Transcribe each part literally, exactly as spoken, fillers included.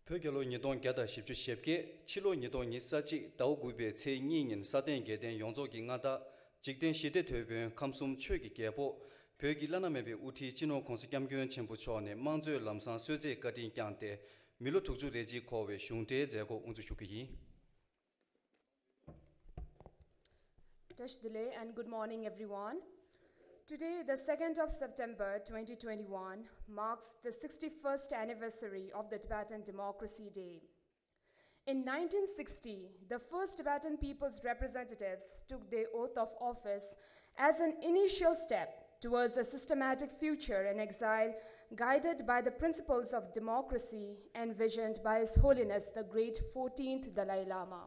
བོད་རྒྱལ་ལོ་ཉིས་སྟོང་བརྒྱ་དང་བཞི་བཅུ་ཞེ་བརྒྱད། ཕྱི་ལོ་ཉིས་སྟོང་ཉི་ཤུ་རྩ་གཅིག་ཟླ་བ་དགུ་པའི་ཚེས་གཉིས་ཉིན་ས་སྟེང་རྒྱལ་བསྟན་ཡོངས་རྫོགས་ཀྱི་མངའ་བདག་འཇིག་རྟེན་ཞི་བདེ་དོད་དཔོན་ཁམས་གསུམ་ཆོས་ཀྱི་རྒྱལ་པོ། བོད་ཀྱི་བླ་ན་མེད་པའི་དབུ་ཁྲིད་སྤྱི་ནོར་༸གོང་ས་༸སྐྱབས་མགོན་ཆེན་པོ་མཆོག་ནས་དམངས་གཙོའི་ལམ་བཟང་གསོལ་ཚིགས་བཀའ་དྲིན་བསྐྱངས་ཏེ། མི་ལོ་དྲུག་ཅུ་རེ་གཅིག་འཁོར་བའི་གཞུང་འབྲེལ་མཛད་སྒོ་དབུ་འཛུགས་ཞུ་རྒྱུ་ཡིན། བཀྲ་ཤིས་བདེ་ལེགས and good morning, everyone. Today, the second of September twenty twenty-one, marks the sixty-first anniversary of the Tibetan Democracy Day. In nineteen sixty, the first Tibetan people's representatives took their oath of office as an initial step towards a systematic future in exile, guided by the principles of democracy envisioned by His Holiness the Great fourteenth Dalai Lama.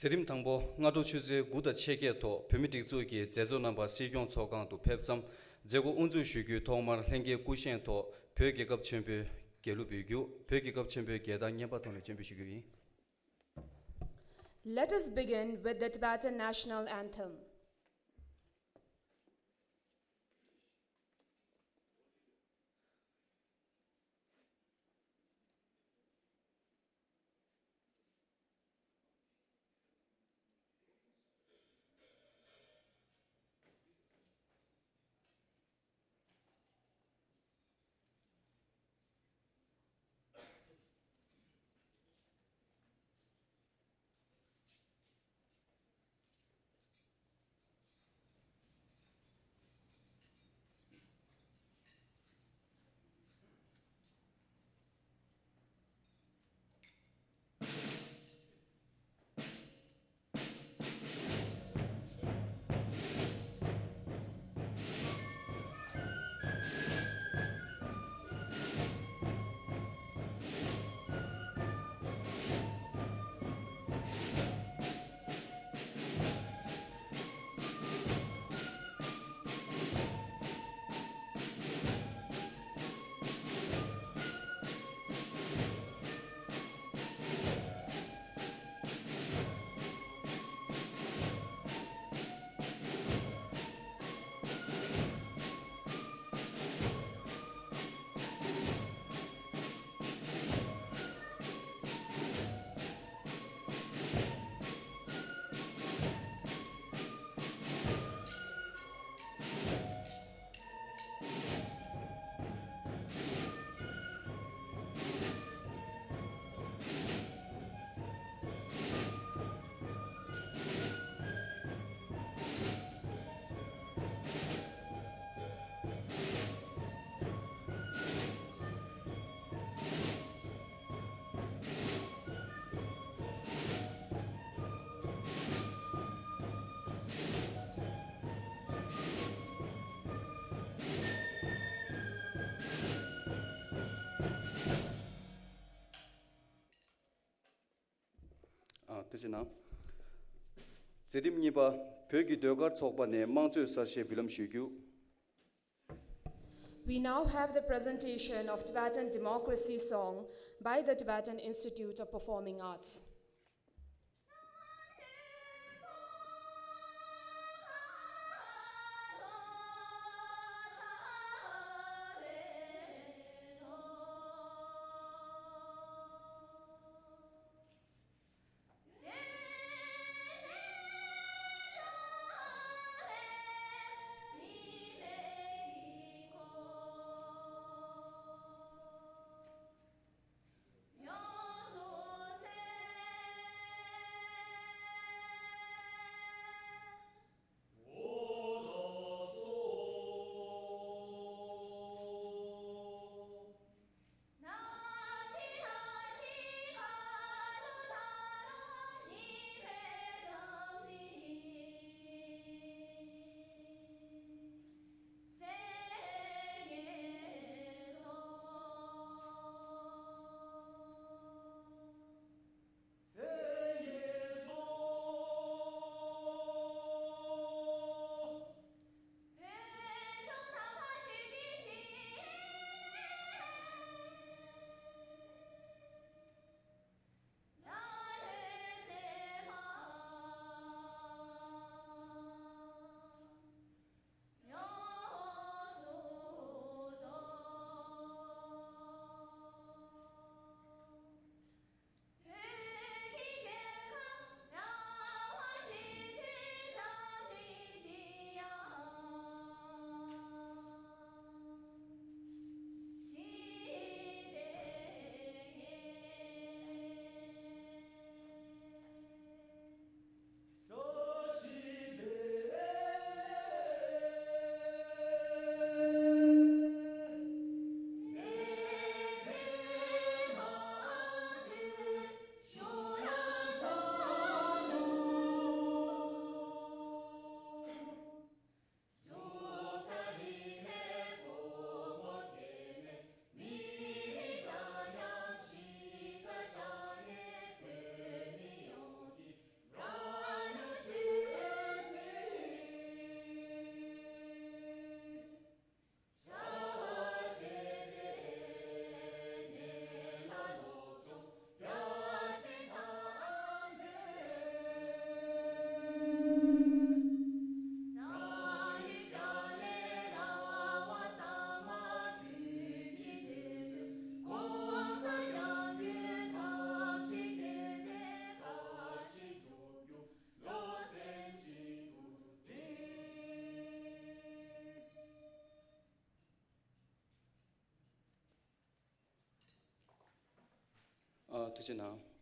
མཛད་རིམ་དང་པོ། སྔ་དྲོ་ཆུ་ཚོད་དགུ་དང་ཕྱེད་ཀའི་ཐོག་བོད་མིའི་སྒྲིག་འཛུགས་ཀྱི་མཛད་གཙོ་རྣམ་པ་སྲིད་སྐྱོང་ཚོགས་ཁང་དུ་ཕེབས་མཚམས། མཛད་སྒོ་དབུ་འཛུགས་ཞུ་རྒྱུའི་ཐོག་མར་ལྷན་རྒྱས་སྐུ་བཞེངས་ཐོག་བོད་རྒྱལ་ཁབ་ཆེན་པོའི་རྒྱལ་གླུ་འབུལ་རྒྱུ། བོད་རྒྱལ་ཁབ་ཆེན་པོའི་རྒྱལ་དར་བརྙན་པར་ཐོག་ནས་སྤྱན་འབུལ་ཞུ་རྒྱུ་ཡིན། Let us begin with the Tibetan national anthem. ཨ། ཐུགས་རྗེ་གནང་། མཛད་རིམ་གཉིས་པ། བོད་ཀྱི་ཟློས་གར་ཚོགས་པ་ནས་དམངས་གཙོའི་གསར་བརྗེའི་འབུལ་ལམ་ཞུ་རྒྱུ། We now have the presentation of Tibetan Democracy Song by the Tibetan Institute of Performing Arts. ཨ། ཐུགས་རྗེ་གནང་།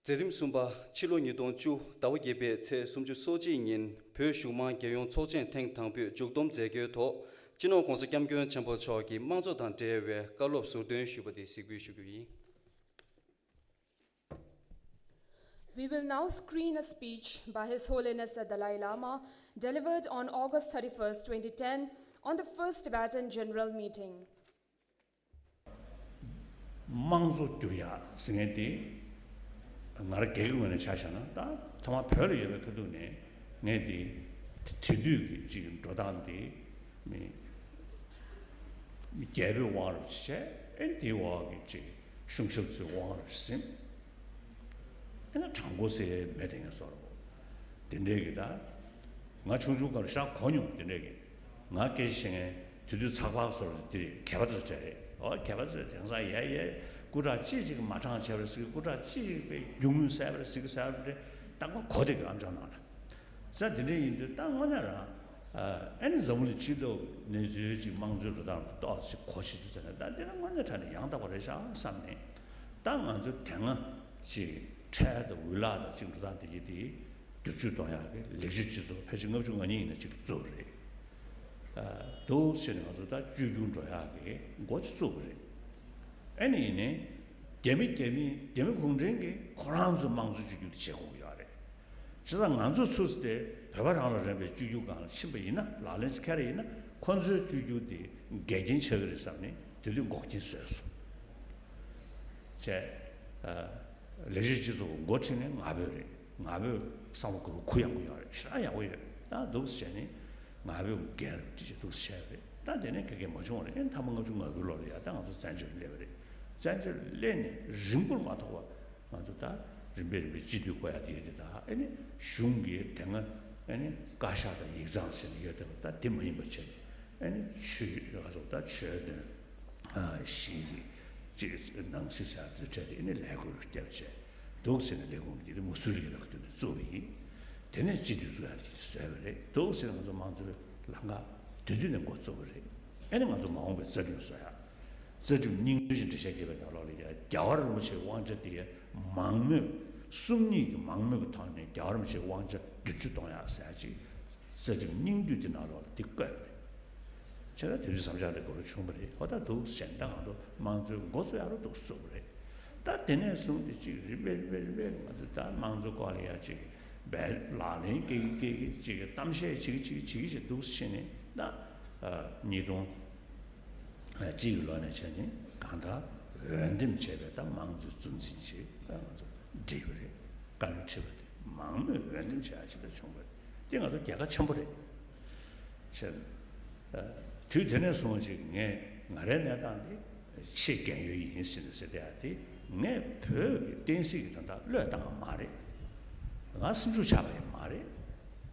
མཛད་རིམ་གསུམ་པ། ཕྱི་ལོ་ཉིས་སྟོང་བཅུ་ཟླ་བ་བརྒྱད་པའི་ཚེས་སུམ་ཅུ་སོ་གཅིག་ཉིན་བོད་གཞུང་མང་རྒྱལ་ཡོངས་ཚོགས་ཆེན་ཐེངས་དང་པོས་མཇུག་བསྡོམས་མཛད་སྒོའི་ཐོག་སྤྱི་ནོར་༸གོང་ས་༸སྐྱབས་མགོན་ཆེན་པོ་མཆོག་གིས་དམངས་གཙོ་དང་འབྲེལ་བའི་བཀའ་སློབ་ཟུར་འདོན་ཞུས་པ་དེ་གཟིགས་འབུལ་ཞུ་རྒྱུ་ཡིན། We will now screen a speech by His Holiness the Dalai Lama, delivered on August thirty-first, twenty ten, on the First Tibetan General Meeting. དམངས་གཙོ་བསྒྱུར་ཡག་ཟེར་མཁན་དེ། ང་རང་སྒེར་གྱི་ངོས་ནས་ཆ་བཞག་ན། ད་ཐོག་མར་བོད་ལ་ཡོད་པའི་ཁ་ཐུག་ནས་ངས་དེ་དེང་དུས་ཀྱི་ཅིག་འགྲོ་སྟངས་དེ་མི་མི་རྒྱལ་པོའི་དབང་རུ་བྱས། ཨེ་དེའི་འོག་གི་ཅིག་གཞུང་ཞབས་ཚོའི་དབང་རུ་ཟིན། ཨེ་ན་དྲང་པོ་ཟེར་མེད་དེ་ངས་བཟོ་རོགས། དེ་འདྲའི་གི་ད། ང་ཆུང་ཆུང་སྐབས་ཤག་གོ་མྱོང་། དེ་འདྲའི་གི། ང་སྐད་ཆ་བཤད་མཁན་དེ་དུས་ཚགས་པར་བཟོ་རོགས་དེ་རེད། གད་པ་དེ་ཚོ་བྱས་རེད། ཨོ་གད་པ་ཚོས་དེང་སང་ཡ་ཡ་སྐུ་དྲག་ཅིག་ཅིག་མ་དྲང་བྱས་པ་རེད་ཟེར་གི། སྐུ་དྲག་ཅིག་ཅིག་པའི་རྒྱུ་དངོས་གསལ་པ་རེད་ཟེར་གི། གསལ་པ་རེད། ད་ང་གོ་བསྡད་གི་ཨམ་ཅོག་ནང་ལ། ས་དེ་འདྲ་ཡིན་དུས་ད་དངོས་གནས་རང་ཨ་ནི་འཛམ་བུ་གླིང་སྤྱི་ཏོག་གནས་ཚུལ་ཅིག་དམངས་གཙོའི་འགྲོ་སྟངས་ཏོག་ཙམ་གོ་ཤེས་ཚུལ་ཟེར་ན། ད་འདི་ལ་དངོས་གནས་དྲང་གནས་ཡང་དག་པ་རེད་ཤག་བསམ་ནས། ད་ང་ཚོ་དེ་སྔ་ཅིག་ཁྲལ་དང་འུ་ལག་དང་ཅིག་འགྲོ་སྟངས་དེ་གྱིས་དེ་བསྒྱུར་བཅོས་གཏོང་ཡག་གི་ལེགས་བཅོས་སྤྱི་ཚོགས་ཕལ་ཆེར་ལྔ་བཅུ་ང་གཉིས་ཡིན་ན་ཅིག་བཙུགས་པ་རེད། ཨ་འདུག་བྱས་ནས་ང་ཚོ་ད་བཅོས་བསྒྱུར་འགྲོ་ཡག་གི་འགོ་ཅིག་བཙུགས་པ་རེད། ཨ་ནི་ཡིན་ནའི་རྒྱ་མི་རྒྱ་མི་རྒྱ་མི་གུང་ཁྲན་གྱིས་ཁོ་རང་ཚོའི་དམངས་གཙོ་བཅོས་བསྒྱུར་དེ་བྱེད་དགོས་ཀྱི་ཡོད་རེད། བྱས་ཙང་ང་ཚོ་ཚུར་དེ་བོད་པ་རང་ལ་རན་པའི་བཅོས་བསྒྱུར་སྒང་ལ་ཕྱིན་པ་ཡིན་ན། ལག་ལེན་ཅིག་འཁེལ་བ་ཡིན་ན། ཁོ་ཚོའི་བཅོས་བསྒྱུར་དེ་འགལ་རྐྱེན་ཆགས་ཀྱི་རེད་བསམ་ནས་དེ་དུས་འགོག་རྐྱེན་བཟོས་སོང་། བྱས། ཨ་ལེགས་བཅོས་སྤྱི་ཚོགས་འགོ་ཁྲིད་མཁན་ང་ཕོད་རེད། ང་ཕོད་བསམ་བློ་གུ་རུ་གུ་ཡངས་པོ་ཡོད་རེད། ཞེ་དྲག་ཡག་པོ་ཡོད། ད་འདུག་སེ་བྱས་ནས་ང་ཕོད་འགན་ཅི་ཅི་འདུག་སེ་བྱས་རེད། ད་དེ་ནས་ག་གེ་མ་བྱུང་བ་རེད། ཨེ་ཐ་མ་ལྔ་བཅུ་ང་དགུའི་ལོ་ལ་ཡ་ད་ང་ཚོ་བཙན་བྱོལ་སླེབས་པ་རེད། བཙན་བྱོལ་སླེབས་ནས་རིང་པོར་མ་ཐོགས་པ། ང་ཚོ་ད་རིམ་པས་རིམ་པས་སྤྱི་འཐུས་བསྐོ་ཡ་དེ་ཡོད་དེ། ད་ཨེ་ནི་གཞུང་གིས་དེ་སྔ་ ཨ་ནི་བཀའ་ཤག་དང་ཡིག་ཚང་ཟེར་ནས་ཡོད་དེ་ད་དེ་མ་ཡིན་པ་བྱས་ནས། ཨ་ནི་ཆོས་ང་ཚོ་ད་ཆོས་དོན་ཞིག་གི་ཅིག་ནང་སྲིད་ཟེར་དུ་བྲལ་ཏེ། ཨ་ནི་ལས་འགུལ་བརྒྱབ་བྱས་འདུག་ཟེར་ནས། ལས་ཁུངས་དེ་མུ་སུ་རི་ལ་གི་དུས་ནས་བཙུགས་པ་ཡིན། དེ་ནས་སྤྱི་འཐུས་བཙུགས་ཡ་དེ་བཟོས་པ་རེད། འདུག་ཟེར་ནས་ང་ཚོ་དམངས་གཙོའི་ལམ་ཁ་དེ་དུས་ནས་འགོ་བཙུགས་པ་རེད། ཨ་ནི་ང་ཚོ་མ་འོངས་པའི་རྩ་ཁྲིམས་བཟོ་ཡ། རྩ་ཁྲིམས་སྙིང་བསྡུས་ཤིག་འགྲེལ་བཤད་བརྒྱབ་པའི་ནང་ལོགས་ལ་ཡ། རྒྱལ་བ་རིན་པོ་ཆེའི་དབང་ཆ་དེ་མང་མོས། སུམ་གཉིས་ཀྱི་མང་མོས་ཀྱི་ཐོག་ནས་རྒྱལ་བ་རིན་པོ་ཆེའི་དབང་ཆ་བསྡུ་སྤྱོད་གཏོང་ཡག་ཟེར་ཡག་ཅིག་རྩ་ཁྲིམས་སྙིང་བསྡུས་དེ་ནང་ལོགས་ལ་དེ་བཀོད་པ་རེད། བྱས་ཙང་དེ་དུས་བསམ་འཆར་དེ་འགོ་རུ་བྱུང་བ་རེད། ཧོ་ད་འདུག་ཟེར་ནས་ད་ང་ཚོ་དམངས་གཙོའི་འགོ་བཙུགས་ཡག་རུ་འདུག་བཙུགས་པ་རེད། ད་དེ་ནས་བཟུང་སྟེ་ཅིག་རིམ་པས་རིམ་པས་རིམ་པས་ང་ཚོ་ད་དམངས་གཙོ་སྐོར་ལ་ཡ་ཅིག་བས་ལག་ལེན་སྐྱེལ་གྱི་སྐྱེལ་གྱི་ཅིག་གཏམ་བཤད་བྱེད་ཀྱི་བྱེད་ཀྱི་བྱེད་ཀྱི་ཞིག་འདུག་ཟེར་ནས། ད་ཉིས་སྟོང་གཅིག་གི་ལོ་ནས་བྱས་ནས་གང་ལྟར་འོས་འདེམས་བྱས་པའི་ད་དམངས་གཙོའི་གཙོ་འཛིན་ཅིག་ང་ཚོ་བསྒྲིགས་པ་རེད། བཀའ་བློན་ཁྲི་པ་དེ་མང་མོས་འོས་འདེམས་བྱས་ཡག་ཅིག་ད་བྱུང་བ་རེད། དེ་ང་ཚོ་རྒྱལ་ཁ་ཆེན་པོ་རེད། བྱས། དུས་དེ་ནས་བཟུང་ཅིག་ངས་ང་རའི་གནས་སྟངས་དེ་ཆེས་རྒན་ཡོལ་ཡིན་ཟེར་ནས་ཟེར་བསྡད་ཡག་དེ། ངས་བོད་ཀྱི་བསྟན་སྲིད་ཀྱི་དོན་དག་བློས་བཏང་བ་མ་རེད། ང་སེམས་ཤུགས་ཆག་པ་ཡང་མ་རེད།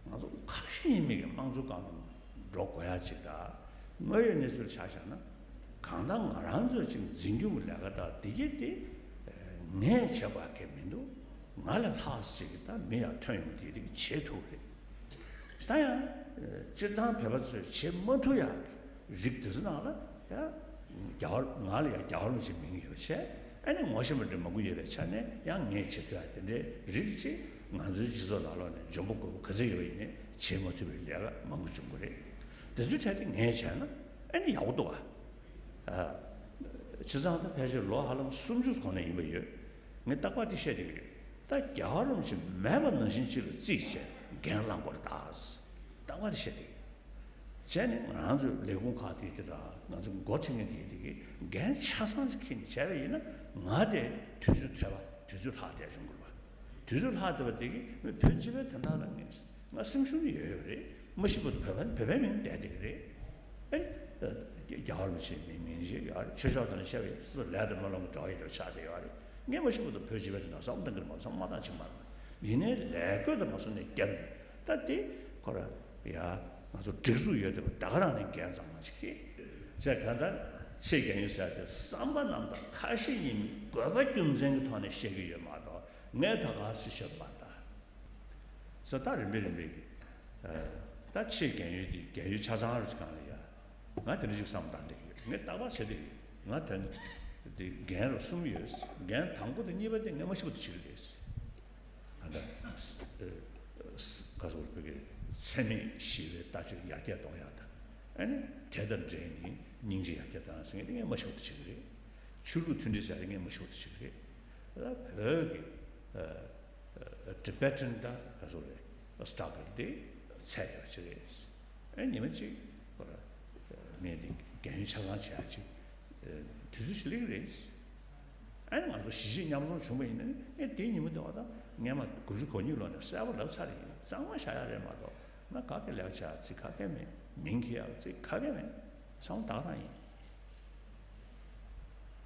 ང་ཚོ་ཁ་ཞེ་གཉིས་མེད་ཀྱི་དམངས་གཙོ་སྒང་འགྲོ་དགོས་ཡག་ཅིག་དང་། དངོས་ཡོད་གནས་ཚུལ་ཆ་བཞག་ན། གང་ལྟར་ང་རང་ཚོས་ཅིག་འཛིན་སྐྱོང་གི་ལས་ཀ་དང་དེ་གྱད་དེ་ངས་བྱེད་དགོས་ཡག་གང་ཡང་མི་འདུག་ང་ལས་ལྷག་ཅིག་གི་ད་མི་ཡང་ཐོན་ཡོང་། དེ་རིགས་བྱེད་ཐུབ་རེད། ད་ཡང་སྤྱིར་བཏང་བོད་པ་ཚོས་བྱེད་མ་ཐུབ་ཡག་གི་རིགས་དེ་ཚོ་ནང་ལ་ཡང་རྒྱལ་བ། ང་ལ་ཡང་རྒྱལ་བ་རིན་པོ་ཆེའི་མིང་ཡོད་པ་བྱས། ཨ་ནི་ངོ་ཤེས་པ་འདྲ་མང་པོ་ཡོད་པའི་ཆ་ནས་ཡང་ངས་བྱེད་ཐུབ་ཡག་དེ་འདྲའི་རིགས་ཅིག་ང་ཚོའི་སྤྱི་ཚོགས་ནང་ལོགས་ནས་འཇོན་པོ་རྒོད་པོ་ག་ཚོད་ཡོད་པ་ཡིན་ནའི་བྱེད་མ་ཐུབ་པའི་ལས་ཀ་མང་པོ་འབྱུང་གི་རེད། དེ་ཚོའི་གྲས་དེ་ངས་བྱས་ན་ཨ་ནི་ཡག་པོ་འདུག་བ། ཨ། བྱས་ཙང་ད་ཕལ་ཆེར་ལོ་ཧ་ལམ་སུམ་ཅུ་གོང་ནས་ཡིན་པ་ཡོད། ངས་རྟག་པར་དེ་བཤད་བསྡད་ཀྱི་ཡོད། ད་རྒྱལ་བ་རིན་པོ་ཆེ་མེད་པ་ནང་བཞིན་ཅིག་ལ་རྩིས་བྱས་འགན་བླངས་དགོས་རེད་ད། རྟག་པར་དེ་བཤད་བསྡད་ཀྱི་ཡོད། བྱས་ནས་ང་རང་ཚོའི་ལས་ཁུངས་ཁག་དེ་དེ་དང་ང་ཚོ་འགོ་ཁྲིད་མཁན་དེ་དེ་གིས་འགན་ཆ་ཚང་ཅིག་འཁྱེར་ནས་བྱས་པ་ཡིན་ན། ང་དེ་དུས་ཚོད་ཐོས་པ་དུས་ཚོད་ལྷག་བསྡད་བྱུང་དགོས་པ། དུས་ཚོད་ལྷག་བསྡད་པ་དེ་གིས་བོད་སྤྱི་པའི་དོན་དག་ལ་ངས། ང་སེམས་ཤུགས་ནི་ཡོད་ཡོད་རེད། མ་ཤི་བར་དུ་བོད་པ་ནི་བོད་པའི་མིང་བསྡད་བསྡད་ཀྱི་རེད། ཨེ། རྒྱལ་བ་རིན་པོ་ཆེའི་མིང་མིང་ཞིག་ཡོད་རེད། ཆོས་ཕྱོགས་ཐོག་ནས་བཤད་པ་ཡིན་ན་སོ་སོ་ལས་དང་རྨི་ལམ་གྱི་འབྲེལ་བ་ཡོད་པ་ཆགས་བསྡད་ཡོད་རེད། ངས་མ་ཤི་བར་དུ་བོད་སྤྱི་པའི་དོན་དག་བསམ་བློ་གཏང་གི་རེད་མ་རེད། བསམ་བློ་མ་བཏང་ཕྱིན་པ་རེད། ཡིན་ནའི་ལས་བགོས་དང་མ་སོང་ནས་བརྒྱབ་ནས། ད་དེ་ཁོ་ར་ཡ་ང་ཚོ་སྒྲིག་འཛུགས་ཡོད་དེ་བ་ད་ག་རང་ནས་འགན་གཙང་མ་ཅིག་གིས་བྱས། གང་ལྟར་ཆེས་རྒན་ཡོལ་ཟེར་ཡ་དེ་བསམ་པ་རྣམ་དག་ཁ་ཞེ་གཉིས་མེད་དགོས་པ་རྒྱུ་མཚན་གྱི་ཐོག་ནས་བཤད་ཀྱི་ཡོད་མ་གཏོགས། ངས་ད་ག་སེ་བཤད་པ་ད། ས་ད་རིམ་པས་རིམ་པས་ཀྱི། ཨ། ད་ཆེས་རྒན་ཡོལ་དེ་རྒན་ཡོལ་ཆ་ཚང་རུ་ཅིག་སྒང་ལ་ཡ། ང་དེ་འདྲ་ཅིག་བསམ་བཏང་བསྡད་ཀྱི་ཡོད། ངས་རྟག་པར་བྱས་ཏེ། ང་དོན་དེ་རྒན་རུ་གསུམ་ཡོད། རྒན་དང་པོ་དང་གཉིས་པ་དེ་ངས་མ་ཤི་བར་དུ་བྱེད་ཀྱི་རེད། ང་ད་ཨ་ཨ་ག་ཟེར་དགོས་རེད། འཚེ་མེད་ཞི་བའི་ལྟ་སྤྱོད་ཡར་རྒྱས་གཏོང་ཡག་དང་། ཨ་ནི་དེ་དང་འབྲེལ་ནས་སྙིང་རྗེ་ཡར་རྒྱས་གཏོང་ཡག་ཟེར་མཁན་དེ་ངས་མ་ཤི་བར་དུ་བྱེད་ཀྱི་རེད། ཆོས་ལུགས་མཐུན་སྒྲིལ་ཟེར་ཡག་དེ་ངས་མ་ཤི་བར་དུ་བྱེད་ཀྱི་རེད། ད་བོད་ཀྱི་ཨ། Tibetan ད་ག་ཚོད་རེད། Struggle དེ་ཚད་ཡོད་ཅིག་རེད། ཨེ། ཉི་མ་གཅིག་ཁོ་ར་ངས་འདི་རྒན་ཡོལ་ཆ་ཚང་བྱེད་ཡག་ཅིག་དུས་ཚོད་ཅིག་སླེབས་ཀྱི་རེད། ཨེ། ང་ཚོ་གཞིས་བྱེས་མཉམ་འཛོམས་བྱུང་བ་ཡིན་ན་ཨེ། དེའི་ཉིན་མོ་དེ་བ་ད་སྔས་མ་དགུ་བཅུ་གོ་གཉིས་ལོ་ནས་གསལ་པོ་ལབ་ཚར་ཡིན། གཙང་མ་བཞག་ཡག་རེད་མ་གཏོགས། ང་ག་གེ་ལས་བྱ་ཅིག་ག་གེ་མེད། མིང་ཁྱེར་ཡག་ཅིག་ག་གེ་མེད། བསམ་བློ་ད་ག་རང་ཡིན།